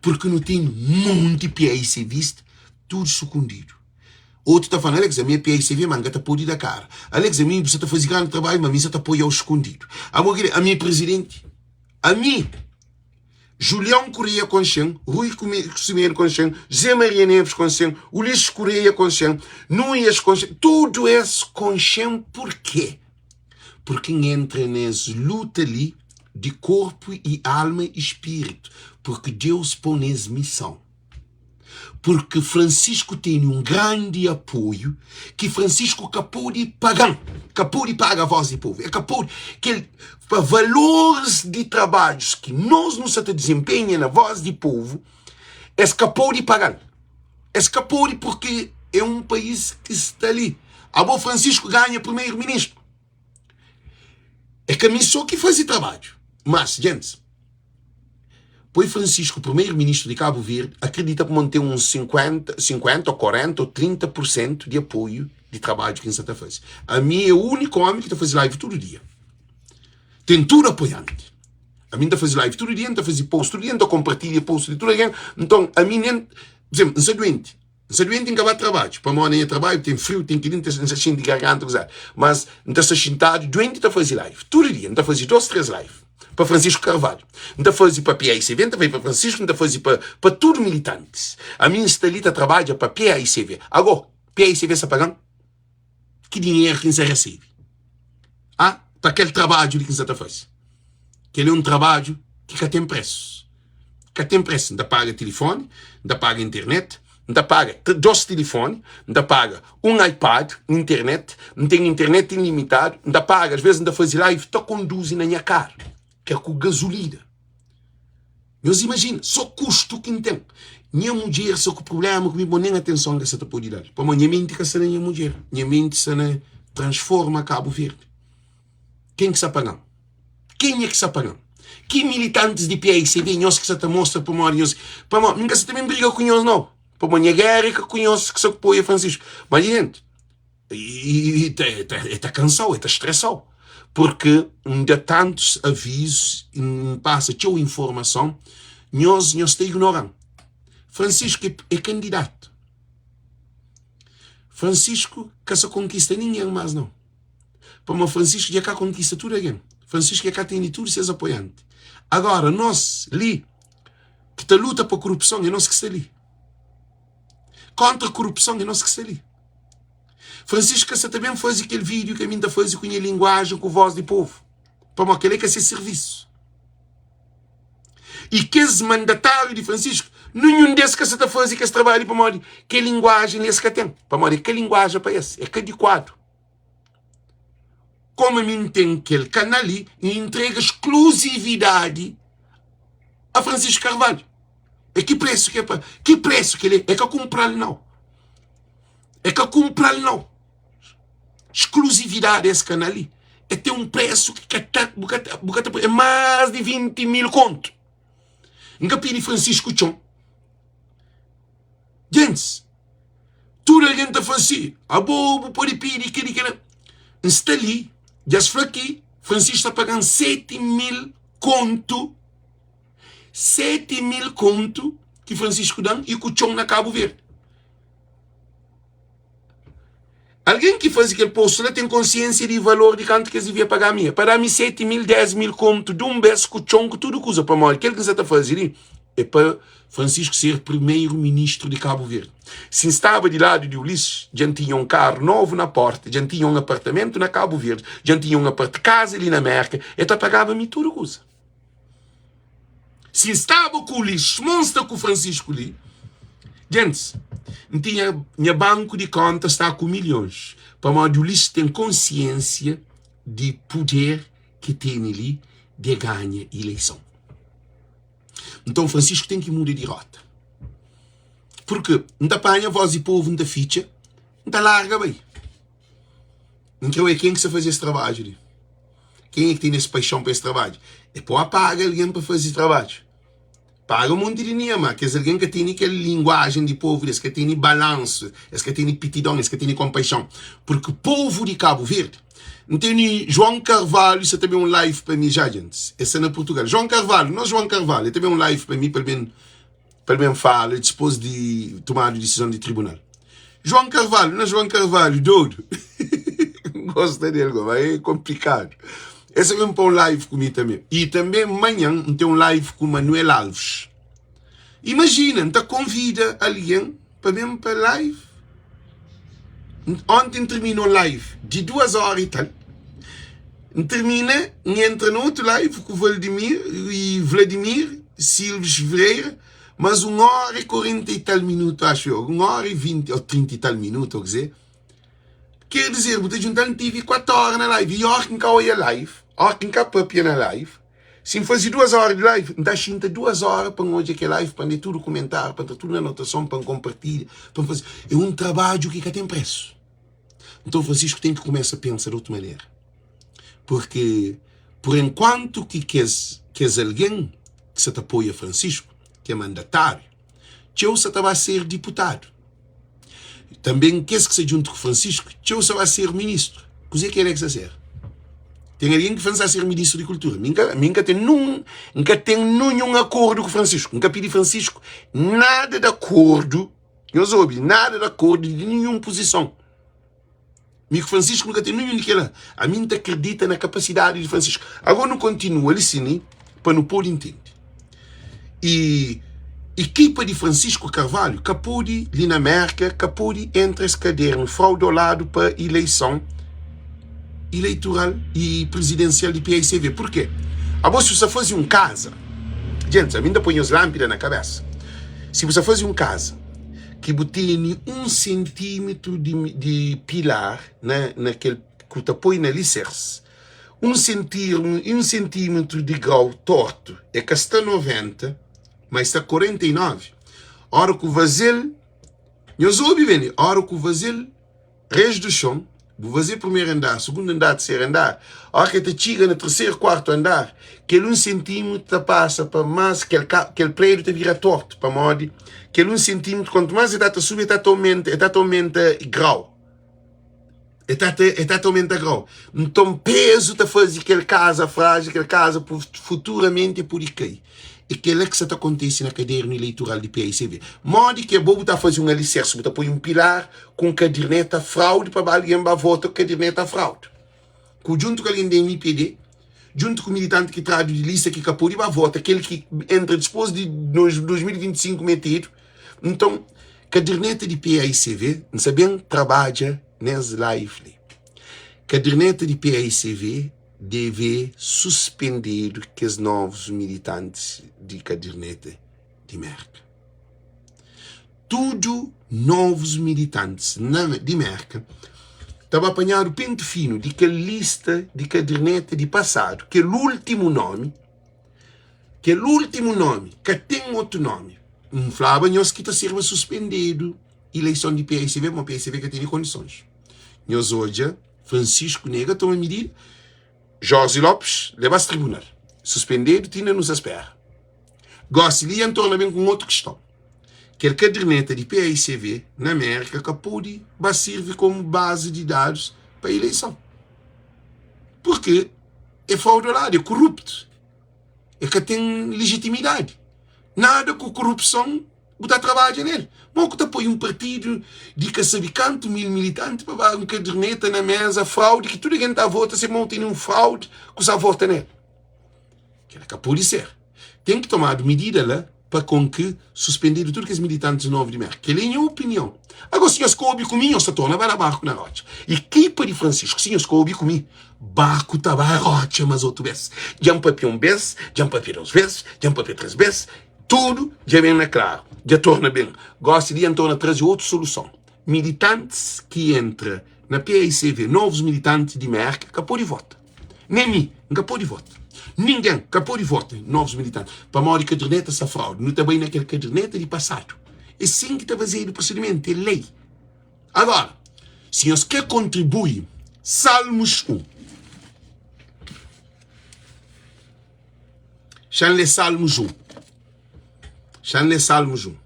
[SPEAKER 1] purki nu ten monti PAICVista tudu sukundidu. Otu ta fla, Alex, ami é PAICV, ma N ka ta pode da kara. Alex, ami bu sa ta faze grandi trabadju, ma mi sa ta apoiau skundidu. Abo kre, ami é prizidenti. Ami! Julião Correia konxe-m, Rui Semedo konxe-m, José Maria Neves konxe-m, Ulisses Correia konxe-m, Nuias konxe-m, tudu es konxe-m purkê? Purki N entra nes luta li di korpu i alma i spiritu, purki Deus pô-m nes misãu. Purki Francisco tene un grandi apoiu ki Francisco ka pode paga-m, ka pode paga Voz di Povu, el ka pode, kel pa valores di trabadjus ki nos nu sa ta dizenpenha na Voz di Povu, es ka pode paga-l, es ka pode purki é un país ki sta li. Abo Francisco ganha primeiro ministro, é ka mi so ki faze trabadju, mas djentis. Poi Francisco primeiro ministro di Cabo Verde acredita pamo n ten uns 50, 50 ou 40 ou 30 por cento di apoio di trabadju ki n sa ta fazi. Ami é único homi ki ta fazi live tudu dia. Ten tudu apoiante. Ami n ta fazi live tudu dia, n ta fazi post tudu dia, n ta compartilha post di tudu algen. Nton ami nen, por exemplo, n sa doenti. N sta duenti N ka ba trabadju Pamodi na nha trabadju ten friu ten kel-li N ta xinti garganta kuzadu Mas N ta sta xintadu duenti ta faze live Tudu dia N ta faze dos tres live Pa Francisco Carvalho N ta faze pa PAICV N ta faze pa Francisco N ta faze pa pa tudu militantis Ami N sta li ta trabadja pa PAICV Ago PAICV sta paga-m? Ki dinheru ki N sta resebe? Ah pa kel trabadju li ki N sta ta faze Kel-li é un trabadju ki ka ten presu Ka ten presu N ta paga tilifoni, N ta paga internet, N ta paga dos tilifoni, N ta paga un iPad, internet, N ten internet ilimitadu, N ta paga, as ves N ta faze live ta konduzi na nha karu, ki é ku gazulina. Nhos imajina, so kustu ki N ten. Nha mudjer sta ku prubléma ku mi, bo nen atenson ka sa ta pode da-l, pamodi nha menti ka sta na nha mudjer, nha menti sta na transforma Kabu Verdi. Ken ki sta paga-m? Kenha ki sta paga-m? Ki militantis di PAICV nhos ki sta ta mostra pamodi nhos pamodi mi ka sta ta ben briga ku nhos nau pamodi nha géra é ka ku nhos ki sta ku poia Francisco ma gente e ta kansau e ta stresau porque N da tantus avizus N pasa txeu informason nhos nhos ta ignoran Francisco é kandidatu Francisco ka sa konkista ningen mas nau. Pamodi Francisco dja ka konkista tudu algen. Francisco dja ka tene tudu ses apoianti. Agora, nos li ki ta luta pa korupson é nos ki sta li. Kontra korupson é nos ki sta li. Francisco ka sa ta ben faze kel vídeo ki ami N ta faze ku nha linguajen, ku voz di povu. Pamodi kel-li é ka se sirvisu. I kes mandatáriu di Francisco, ninhun des ka sa ta faze kes trabadju li pamodi kel linguajen li es ka ten. Pamodi é ka linguajen pa es, é ka adikuadu. Komu mi N ten kel kanal li, N intrega skluzividadi a Francisco Carvalho. É ki presu ki é pa. Ki presu kel li? É ka kunpra-l nau. É ka kunpra-l nau. Skluzividadi es kanal li é ten un presu ki ka ta, bu ka ta, bu ka ta, é más di 20 mil kontu. N ka pidi Francisco txon. Gentis, tudu algen ta fla si, abo bu pode pidi kel-li, kel-la. N sta li, dja es fla ki Francisco ta paga-m 7 mil kontu, 7 mil kontu ki Francisco da-m i ku txon na Kabu Verdi. Algen ki faze kel postu la ten konsiensia di valor di kantu ki es devia paga mi. Pa da-mi 7 mil, 10 mil kontu di un bes ku txon ku tudu kuza. Pamodi kel ki N sa ta faze li é pa Francisco ser primeru ministru di Kabu Verdi. Si N staba di ladu di Ulisses, dja N tinha un karu novu na porta, dja N tinha un apartamentu na Kabu Verdi, dja N tinha un apart kaza li na Merka, el ta pagaba mi tudu kuza. Si N staba ku Ulisses, suma N sta ku Francisco li, gentis, N tinha nha banku di konta sta ku milhons, pamodi Ulisses ten konsiensia di puder ki tene li de ganha ileison. Nton Francisco ten ki muda di rota. Purki N ta panha voz di povu, N ta fitxa, N ta larga bai. N kre oia ken ki sta faze es trabadju li. Ken é ki ten es paixon pa es trabadju? É pa paga algen pa faze trabadju. Paga un monti di nia, ma kes algen ka tene kel linguajen di povu, es ka tene balansu, es ka tene pitidon, es ka tene konpaixon. Purki povu di Kabu Verdi, N tene João Carvalho, sa ta ben un live pa mi já, gentis. E sta na Purtugal. João Carvalho, nos João Carvalho, e ta ben un live pa mi, pa el ben pa el ben fala dispôs di tomadu disizon di tribunal. João Carvalho, na João Carvalho, dodu. N gosta del go, ma é konplikadu. Es sa ben pa un live ku mi tanbe. I tanbe manhan N ten un live ku Manuel Alves. Imajina, N ta konvida algen pa ben pa live. Onti N tirmina un live di duas óra i tal. N tirmina, N entra na otu live ku Valdimir i Vladimir Silves Freire, mas un óra i 40 i tal minutu, axu eu, un óra i 20 ô 30 i tal minutu, ô kuzê. Ker dizer, bu ta djunta-m N tivi 4 óra na live i óra ki N ka oia live, óra ki N ka papia na live, si N faze 2 óra di live, N ta xinta 2 óra pa N odja kel live, pa N lé tudu kumentáriu, pa N tra tudu anotason, pa N konpartilha, pa N faze. É un trabadju ki ka ten présu. Nton Francisco ten ki kumesa pensa di otu manera. Purki pur enkuantu ki kes kes algen ki sa ta apoia Francisco, ki é mandatáriu, txeu sa ta ba ser diputadu. Tanben kes ki sta djuntu ku Francisco, txeu sa ba ser ministru. Kuzê ki el é ki sta ser? Ten algen ki fla-m sa ser ministru di kultura. Mi nka, mi nka ten nun, nka ten nunhun akordu ku Francisco. Nka pidi Francisco nada di akordu, nhos obi, nada di akordu di ninhun puzison. Mi ku Francisco nu ka ten ninhun di kela. Ami N ta kridita na kapasidadi di Francisco. Agora nu kontinua li sini pa nu pode intende. E ekipa di Francisco Carvalho ka pode li na Merka ka pode entra es kadernu fraudoladu pa ileison ileitural i prizidensial di PICV. Purke? Abo si bu sta faze un kaza, djentis, ami N ta poi nhos lanpida na kabesa. Si bu sta faze un kaza ki bu tene un sentímetru di, di pilar na, na kel ku ta poi na liserse, un sentirmu, un sentímetru di grau tortu, e ka sta 90, ma e sta 49. Ora ku vaze-l, nhos obi ben li, ora ku vaze-l Reis du xon, bu faze primeru andar, sugundu andar, terseru andar. Óra ki el ta txiga na terseru, kuartu andar, kel un sentímetru ta pasa pa más, kel ka, kel prédiu ta bira tortu, pamodi kel un sentímetru, kuantu más el ta ta subi, el ta ta omenta, el ta ta omenta grau. El ta ta, el ta ta omenta grau. Nton, pézu ta faze kel kaza frájil, kel kaza futuramenti el pode kai. É kel-la ki sa ta kontise na kadernu ileitural di paicv. Modi ki abo bu ta faze un alisersu, bu ta poi un pilar ku un kaderneta fraude pa ba algen ba vota ku kaderneta fraude? Ku djuntu ku algen di mpd, djuntu ku militanti ki tradu di lista ki ka pode ba vota, kel ki entra dispos di 2025 metedu. Nton, kaderneta di paicv, N sa ben trabadja nes live li. Kaderneta di paicv. Debe suspendedu kes novus militantis di kaderneta di Merka. Tudu novus militantis na di Merka ta ba panhadu pentu finu di kel lista di kaderneta di pasadu, kel ultimu nomi, kel ultimu nomi, ka ten otu nomi. N flaba nhos ki ta serba suspendedu ileison di PSB, ma PSB ka tene kondisons. Nhos odja. Francisco nega toma midida, Jorge Lopes leba-s tribunal, suspendedu ti inda nu sa spera. Gosi li N torna ben ku un otu kiston, kel kaderneta di PAICV na Merka ka pode ba sirvi komu bazi di dadus pa ileison, purki e fraudoladu, e kuruptu, e ka ten lijitimidadi. Nada ku kurupson. Bu ta trabadja nel. Mo ku ta poi un partidu di ka sabi kantu mil militanti pa ba un kaderneta na meza fraudi ki tudu algen ta vota se mo tene un fraudi ku sa vota nel. Kela ka podi ser. Ten ki tomadu midida la pa kon ki suspendedu tudu kes militantis novu di Merka. Kela e nha opinion. Ago si nhos ka obi ku mi nhos ta torna ba na barku na rotxa. Ekipa di Francisco si nhos ka obi ku mi barku ta ba rotxa mas otu bes. Dja N papia un bes, dja N papia dos bes, dja N papia tres bes. Tudu dja ben na klaru, dja torna ben. Gosi li N torna traze otu soluson. Militantis ki entra na paicv, novus militantis di Merka, ka pode vota. Nen mi, N ka pode vota. Ningen ka pode vota, novus militantis. Pamodi kaderneta sta fraude. Nu ta bai na kel kaderneta di pasadu. É sin ki ta fazedu prosidimentu, é lei. Agora, si nhos kre kontribui, Salmos 1. Xa-m lé Salmos 1. Xa-m lé Salmos 1.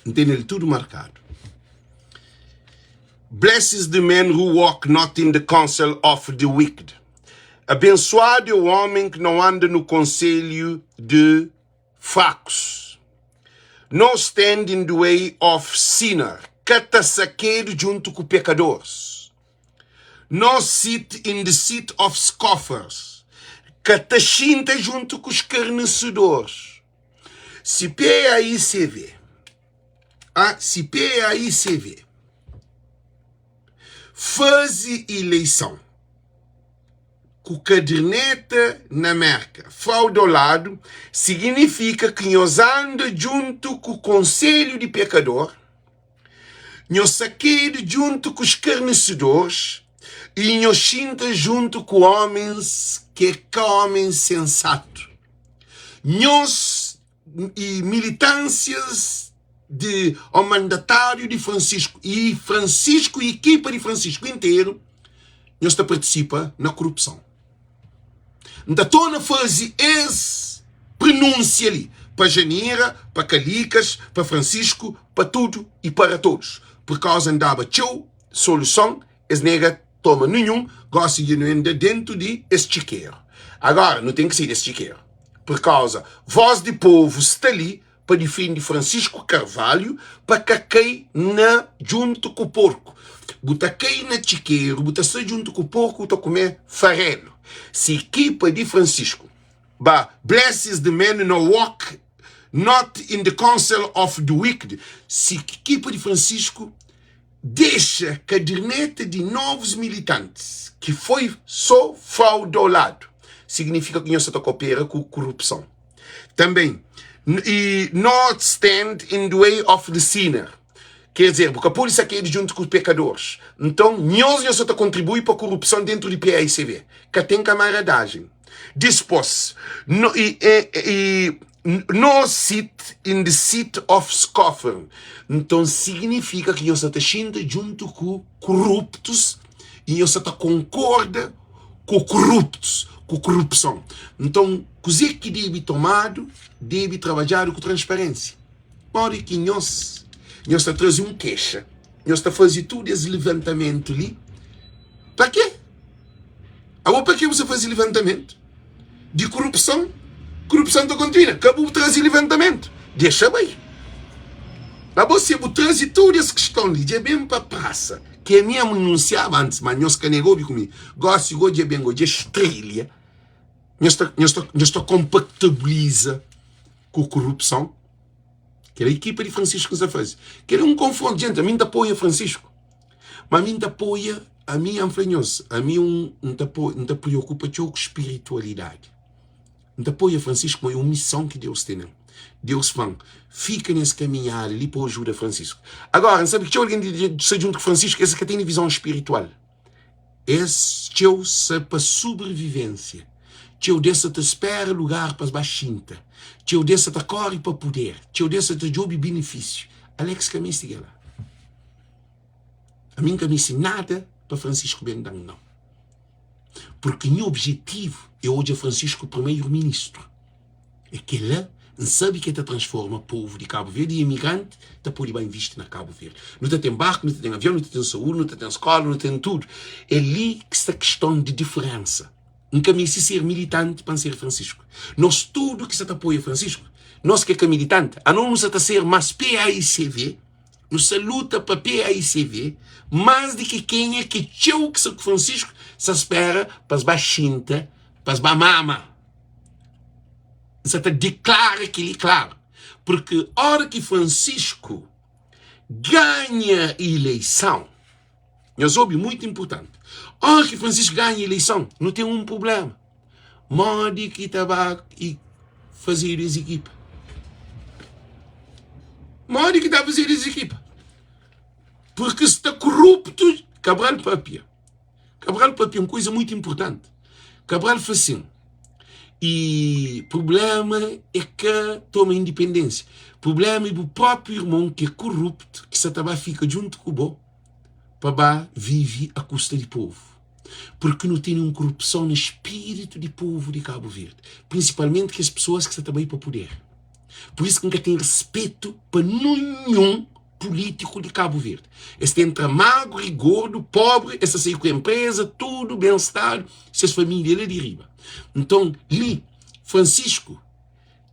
[SPEAKER 1] N tene el tudu markadu. Blessed is the man who walk not in the counsel of the wicked. Abençoado é o homem que não anda no conselho de fracos, nor stand in the way of sinner. Ka ta sakedu djuntu ku pekadoris. Nor sit in the seat of scoffers. Ka ta xinta djuntu ku skarnisidoris. Si PAICV, ah, si PAICV faze ileison ku kaderneta na Merka fraudoladu, siginifika ki nhos anda djuntu ku konselhu di pekador, nhos sakedu djuntu ku skarnisidoris i nhos xinta djuntu ku ómens ki é ka ómens sensatu. Nhos i militansias di o mandatáriu di Francisco i Francisco i ekipa di Francisco interu nhos ta partisipa na korupson. N ta torna faze es prenúnsia li pa Janira, pa Kalikas, pa Francisco, pa tudu i para todos, pur kauza N daba txeu soluson es nega toma ninhun, gosi dja nu enda dentu di es txikeru. Agora nu ten ki sai des txikeru, pur kauza voz di povu sta li pa difende Francisco Carvalho pa ka kai na djuntu ku porku. Bu ta kai na txikeru, bu ta sta djuntu ku porku, bu ta kume farelu. Si ekipa di Francisco ba bless is the man no walk not in the counsel of the wicked, si ekipa di Francisco dexa kaderneta di novus militantis ki foi so fraudoladu, signifika ki nhos sa ta kopera ku kurupson tanben. I not stand in the way of the sinner, ker dizer, bu ka pode sakedu djuntu ku pekadoris. Nton, nhos nhos sa ta kontribui pa kurupson dentu di PAICV. Ka ten kamaradajen. Dispos, no, i, i, no sit in the seat of scoffer. Nton, signifika ki nhos sa ta xinta djuntu ku kuruptus i nhos sa ta konkorda ku kuruptus, ku kurupson. Nton, kuzê ki debe tomadu, debe trabadjadu ku transparênsia. Modi ki nhos, nhos ta traze un kexa, nhos ta faze tudu es levantamentu li, pa kê? Abo pa ke bu sta faze levantamentu di kurupson? Kurupson ta kontinua. Ka bu traze levantamentu. Dexa bai. Abo si bu traze tudu es kiston li, dja ben pa prasa, ki ami am anunsiaba antis, ma nhos ka nega obi ku mi. Gosi go dja ben go, dja strelia. Nhos ta, nhos ta, nhos ta kompatibiliza ku kurupson? Kel ekipa di Francisco ki sta faze. Kel é un konfrontu. Gente, ami n ta apoia Francisco. Ma ami n ta apoia, ami N fla nhos, ami un N ta po, N ta preokupa txeu ku spiritualidadi. N ta apoia Francisco, ma é un mison ki Deus tene-m. Deus fla-m, fika nes kaminhada li pa ajuda Francisco. Agora, N sabe ki txeu algen di sta djuntu ku Francisco, es ka tene vizon spiritual. Es txeu sa pa sobrevivênsia. Txeu des sa ta spera lugar pa es ba xinta. Txeu des sa ta kóre pa puder. Txeu des sa ta djobe benefísiu. Alex ka meste kel-la. Ami N ka meste nada pa Francisco ben da-m nau. Porque nha objetivo é odja Francisco primeiro ministro. É kel-la N sabe ki el ta transforma povo di Cabo Verde e imigrante ta pode ba invisti na Cabo Verde. Nu ta ten barco, nu ta ten avião, nu ta ten saúde, nu ta ten skola, nu ten tudo. É li ki sta kiston di diferensa. N ka meste ser militante pa N ser Francisco. Nos tudo ki sa ta apoia Francisco, nos ki é ka militante, anos nu sa ta ser mas PAICV, Nu sa luta pa PAICV más di ki kenha ki txeu ki sa ku Francisco sa spera pa es ba xinta, pa es ba mama. N sa ta diklara kel-li klaru, purki óra ki Francisco ganha ileison, nhos obi, muitu inpurtanti, óra ki Francisco ganha ileison, nu ten un prubléma. Modi ki ta ba i fazedu es ekipa? Modi ki ta fazedu es ekipa? Porque sta koruptu. Cabral papia. Cabral papia un kuza muitu inpurtanti. Cabral fla sin, i prublema é ka toma indipendensia. Prublema é bu propi irmon ki é koruptu ki sa ta ba fika djuntu ku bo pa ba vivi a kusta di povu. Purki nu tene un korupson na spiritu di povu di Kabu Verdi, prinsipalmenti kes pesoas ki sa ta bai pa puder. Pur isu ki N ka ten respetu pa ninhun pulitiku di Kabu Verdi. Es ta entra magru i gordu, pobri, es ta sai ku enpreza, tudu ben stadu, ses familia la di riba. Nton, li, Francisco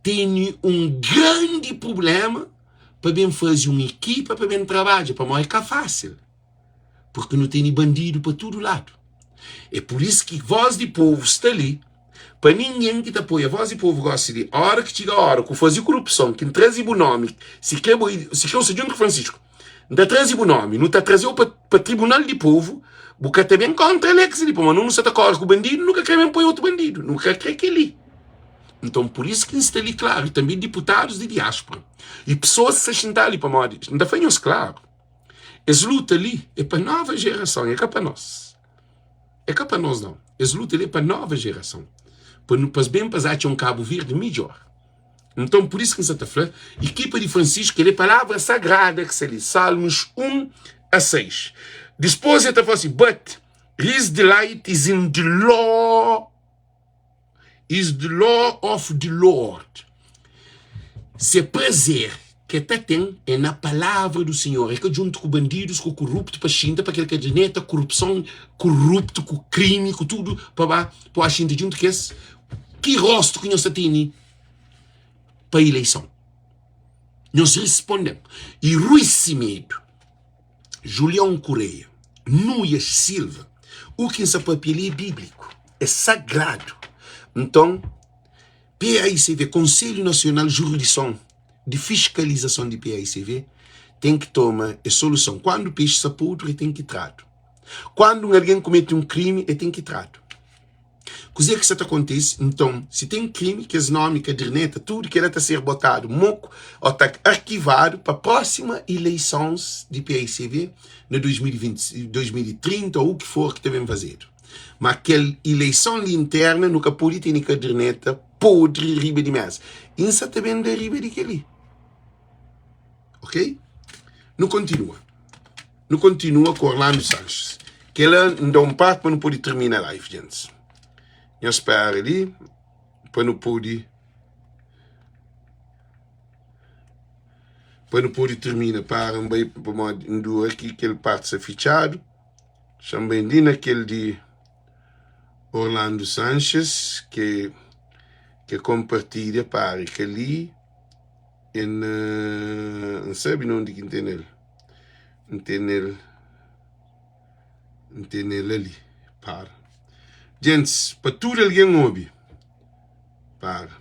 [SPEAKER 1] tene un grandi prublema. pa ben faze un ekipa pa ben trabadja, pamodi é ka fásil, purki nu tene bandidu pa tudu ladu. É pur isu ki Voz di Povu sta li, pa ningen ki ta apoia Voz di Povu gosi di, óra ki txiga óra ku faze kurupson, ki N traze bu nómi, si kre bo, si kre bu sta djuntu ku Francisco, N ta traze bu nómi, nu ta traze-u pa pa tribunal di povu, bu ka ta ben kóntra Alex li, pamodi nu sa ta kóre ku bandidu, nu ka kre ben poi otu bandidu, nu ka kre kel-li. Nton, pur isu ki N sta li klaru, i tanbê diputadus di diáspora i pesoas ki sta xintadu li, pamodi N ta fla nhos klaru, es luta li é pa nova jerason, é ka pa nos. É ka pa nos nau. Es luta li é pa nova jerason, pa nu pa es ben pa es atxa un Kabu Verdi midjór. Nton, pur isu ki N sa ta fla, ekipa di Francisco, kel-li é palavra sagrada ki sta li, Salmos 1 a 6. Dipôs el ta fla si, But his delight is in the law is the law of the Lord. Se prazer ke ta ten é na palavra do Senhor. É ka djuntu ku bandidus, ku koruptu pa xinta pa kel kaderneta, korupson, koruptu ku krimi, ku tudu pa ba pa xinta djuntu ku es. Ki rostu ki nhos ta tene pa ileison? Nhos risponde-m. I Rui Semedo. Julião Correia, Nuias Silva, U ki N sa papia li é bíbliku, é sagradu. Nton, PAICV, Konselhu Nasional Juridison di Fiskalizason di PAICV, ten ki toma es soluson. Kuandu pexi sa podri, e ten ki tradu. Kuandu un algen kumete un krimi, e ten ki tradu. Kuzê ki sa ta kontise? Nton, si ten krimi, kes nomi, kaderneta, tudu kela ta ser botadu moku ô ta arkivadu pa prósima ileisons di paicv na 2020, 2030 ô u ki for ki ta ben fazedu. Ma kel ileison li interna nu ka pode tene kaderneta podri riba di mesa. I N sa ta ben da riba di kel-li. Ok? Nu kontinua. Nu kontinua ku Orlando Sanches. Kela N da un parti pa nu pode termina live, gentis. Nhos spera li pa nu pode pa nu pode termina. Para N bai pamodi N dura ki kel parti sta fitxadu. Xa-m bai li na kel di Orlando Sanches ke ke konpartilha. Para kel-li é na N sabe na undi ki N tene-l. N tene-l, N tene-l ali. Para. Gentis, pa tudu algen obi. Para.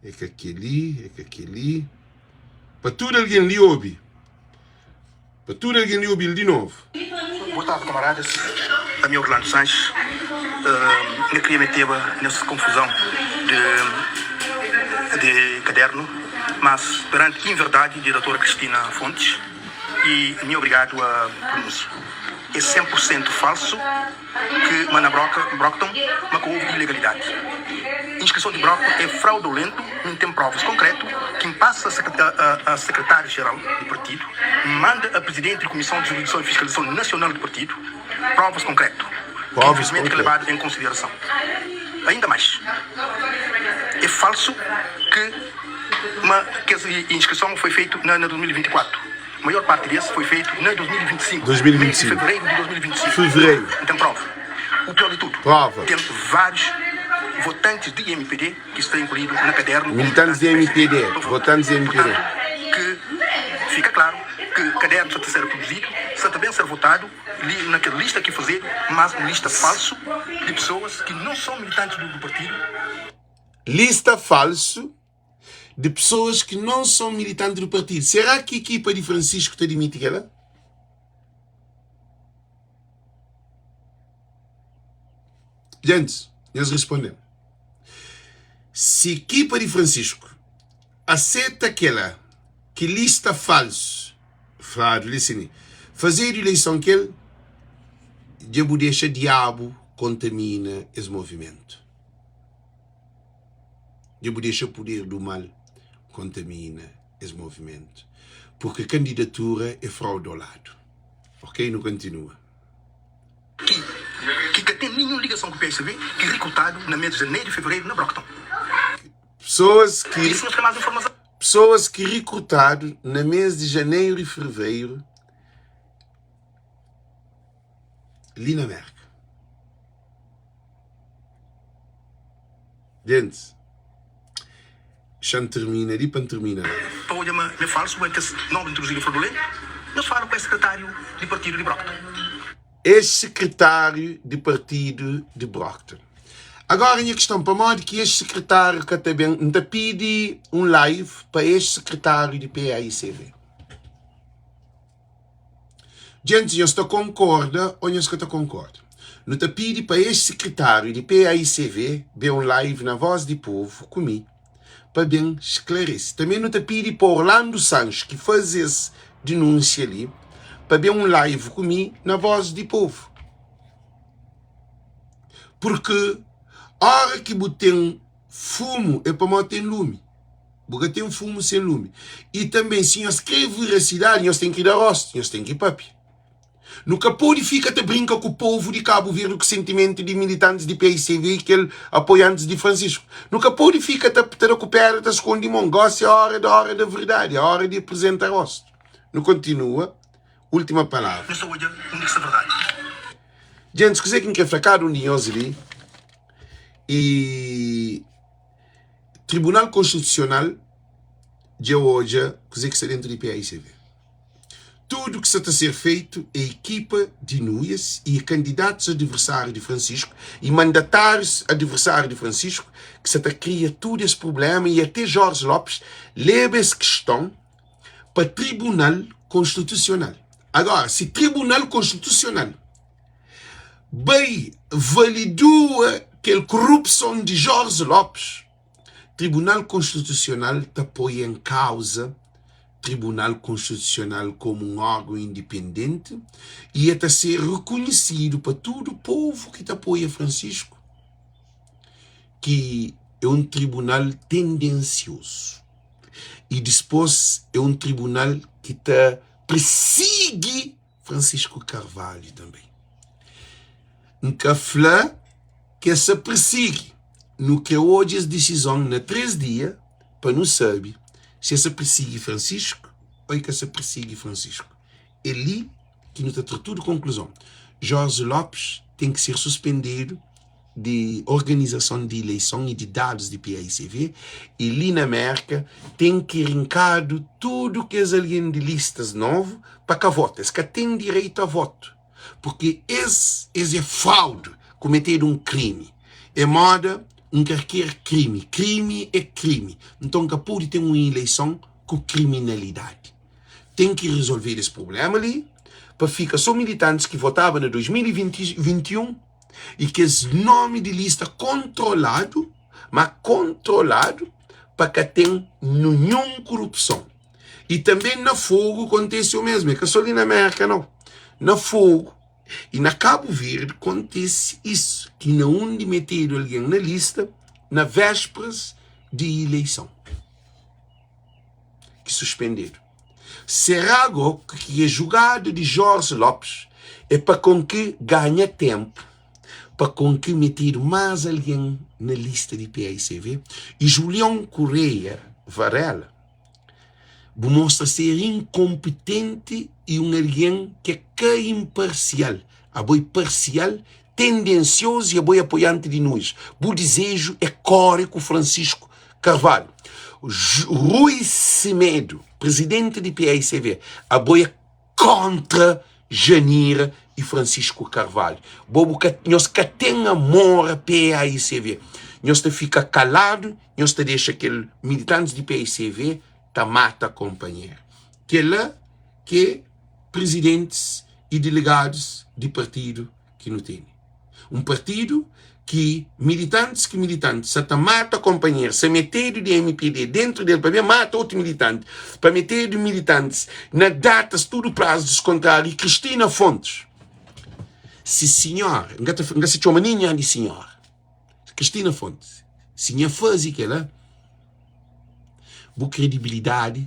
[SPEAKER 1] É ka kel-li, é ka kel-li. Pa tudu algen li obi. Pa tudu algen li obi-l di novu.
[SPEAKER 2] Boa tarde camaradas, ami é Orlando Sanches, N ka kria meteba nes konfuzon de de kadernu, mas perante inverdade de doutora Cristina Fontes e mi obrigadu a prununsia é 100 por sentu falsu que ma na Broca Brockton ma ka houve ilegalidade. Inscrison di Brockton é fraudulentu, mi N ten provas konkretu ki N pasa a secretário geral di partidu, N manda a presidenti di Comissão de Jurisdição e Fiscalização Nacional di partidu provas konkretu ki infelizmenti ka lebadu em consideração. Ainda mais, é falsu ki ma kes inscrison foi fetu na 2024. Maior parti di es foi fetu na 2025, mês di
[SPEAKER 1] 2025.
[SPEAKER 2] fevereiru di 2025.
[SPEAKER 1] Fevereiru.
[SPEAKER 2] N ten prova. U pior di tudu,
[SPEAKER 1] Prova.
[SPEAKER 2] ten várius votantis di mpd ki sta inkluídu na kadernu komu
[SPEAKER 1] Militantis di
[SPEAKER 2] militantis di
[SPEAKER 1] mpd,
[SPEAKER 2] PSD pa vota.
[SPEAKER 1] votantis di mpd.
[SPEAKER 2] Purtantu, ki fika klaru ki kadernu sta ta ser produzidu, sta ta ben ser votadu li na kel lista ki fazedu, mas un lista falsu di pesoas ki non son militantis du partidu.
[SPEAKER 1] Lista falsu de pessoas que não são militantes do partido. Será que a equipa de Francisco te admite que ela? Gente, nós respondemos. Se a equipa de Francisco aceita aquela que lista falso, flado, listen, fazer eleição que ele, já deixa diabo contamina esse movimento. Dja bu dexa puder du mal kontamina es movimentu purki kandidatura é fraudoladu. Ok, nu kontinua.
[SPEAKER 2] Ki ki ka ten ninhun ligason ku PSB ki rikrutadu na mes di janeru i fevereru na Brockton.
[SPEAKER 1] Pesoas ki
[SPEAKER 2] I si nhos kre mas informason.
[SPEAKER 1] Pesoas ki rikrutadu na mes di janeru i fevereru li na Merka. Gentis, xa-m tirmina li pa N tirmina live.
[SPEAKER 2] Pa odja ma é falsu ma kes nomi introduzidu é fraudulentu, nhos fala ku es sekretáriu di partidu di Brockton.
[SPEAKER 1] Es sekretáriu di partidu di Brockton. Agora nha kiston, pamodi ki es sekretáriu ka ta ben? N ta pidi un live pa es sekretáriu di PAICV. Djentis, nhos ta konkorda o nhos ka ta konkorda? Nu ta pidi pa es sekretáriu di PAICV ben un live na Voz di Povu ku mi pa ben sklarese. Tanbe nu ta pidi pa Orlando Sancho ki faze es dinúnsia li pa ben un live ku mi na Voz di Povu. Purki ora ki bu ten fumu é pamodi ten lumi. Bu ka ten fumu sen lumi. I tanbe si nhos kre verasidadi nhos ten ki da rostu, nhos ten ki papia. Nu ka pode fika ta brinka ku povu di Kabu Verdi ku sentimentu di militantis di paicv i kel apoiantis di Francisco. Nu ka pode fika ta ta da ku pedra ta skonde mon. Gosi é ora da ora da verdadi, é ora di aprizenta rostu. Nu kontinua. Ultima palavra.
[SPEAKER 2] Nu sta odja undi ki sta verdadi.
[SPEAKER 1] Gentis, kuzê ki N kre fla kada un di nhos li i Tribunal Konstitusional dja odja kuzê ki sta dentu di paicv. Tudu ki sa ta ser feitu é ekipa di Nuias i kandidatus adversáriu di Francisco i mandatárius adversáriu di Francisco ki sa ta kria tudu es prublema i até Jorge Lopes leba es kiston pa Tribunal Konstitusional. Agora, si Tribunal Konstitusional bai validua kel korupson di Jorge Lopes, Tribunal Konstitusional ta poi en kauza Tribunal Konstitusional komu un órgon indipendenti i e ta ser rekonhesidu pa tudu povu ki ta apoia Francisco ki é un tribunal tendensiozu i dispôs é un tribunal ki ta pirsigi Francisco Carvalho tanbê. N ka fla ki es sa pirsigi. Nu kre odja es disizon na 3 dia pa nu sabe si es sa pirsigi Francisco ô e ka sa pirsigi Francisco. É li ki nu ta tra tudu konkluzon. Jorge Lopes ten ki ser suspendedu di organizason di ileison i di dadus di PAICV i li na Merka ten ki rinkadu tudu kes algen di listas novu pa ka vota. Es ka ten direitu a votu purki es es é fraude, kumetedu un krimi. É moda un karker krimi. Krimi é krimi. Nton ka pode ten un ileison ku kriminalidadi. Ten ki rizolvedu es prublema li pa fika so militantis ki votaba na 2021 i kes nomi di lista kontroladu, ma kontroladu pa ka ten ninhun kurupson. I tanbe na Fogu kontise o mesmu, e ka so li na Merka nau. Na Fogu i na Kabu Verdi kontise isu, ki na undi metedu algen na lista na vésperas di ileison, ki suspendedu. Será go ki e jugada di Jorge Lopes é pa konki ganha tempu, pa konki metidu más algen na lista di paicv i Julião Correia Varela bu mostra ser inkonpitenti i un algen ki é ka inparsial, abo é parsial, tendensiozu i abo é apoianti di Nunes. Bu dizeju é kore ku Francisco Carvalho. Rui Semedo, presidenti di paicv, abo é kontra Janira i Francisco Carvalho. Bo bu ka, nhos ka ten amor a paicv. Nhos ta fika kaladu, nhos ta dexa kel militantis di paicv ta mata konpanheru. Kela ke prizidentis i delegadus di partidu ki nu tene. Un partidu ki militantis ki militantis sa ta mata konpanheru, sa metedu di mpd dentru del pa ben mata otu militanti, pa metedu militantis na datas tudu prazu diskontradu i Cristina Fontes si sinhora, N ka ta N ka sa txoma ninhan di sinhora, Cristina Fontes, si nha fazi kela bu kredibilidadi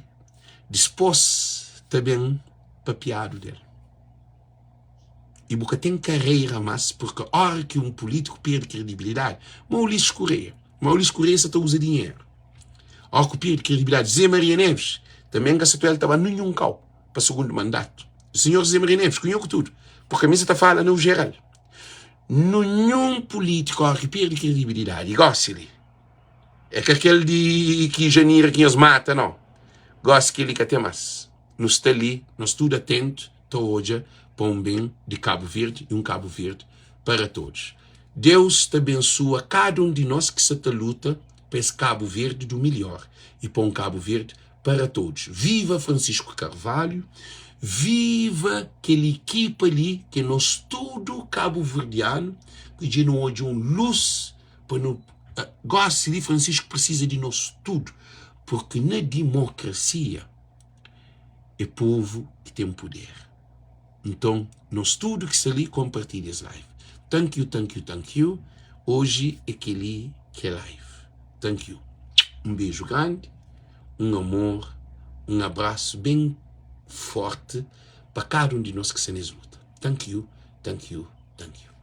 [SPEAKER 1] dispos ta ben papiadu del. I bu ka ten kareira mas, purki ora ki un pulitiku perde kredibilidadi, ma Ulisses Correia, ma Ulisses Correia sa ta uza dinheru. Ora ku perde kredibilidadi, Zé Maria Neves tanbe N ka sa ta el ta ba ninhun kau pa sugundu mandatu. Sinhor Zé Maria Neves, ku nho ku tudu, purki ami sa ta fala na jeral. Ninhun pulitiku ora ki perde kredibilidadi, gosi li, é ka kel di ki Janira ki nhos mata, nau. Gósi kel-li ka ten más. Nu sta li, nos tudu atentu, ta odja pa un ben di Kabu Verdi i un Kabu Verdi para todos. Deus ta bensua kada un di nos ki sa ta luta pa es Kabu Verdi du milhor i pa un Kabu Verdi para todos. Viva Francisco Carvalho, viva kel ekipa li ki é nos tudu kabuverdianu ki dja nu odja un lus pa nu gosi li Francisco presiza di nos tudu porque na dimokrasia é povu ki ten puder. Nton nos tudu ki sta li konpartilha es live. Thank you, thank you, thank you. Oji é keli ki é live. Thank you. Un beju grandi, un amor, un abrasu ben forti pa kada un di nos ki sta nes luta. Thank you, thank you, thank you.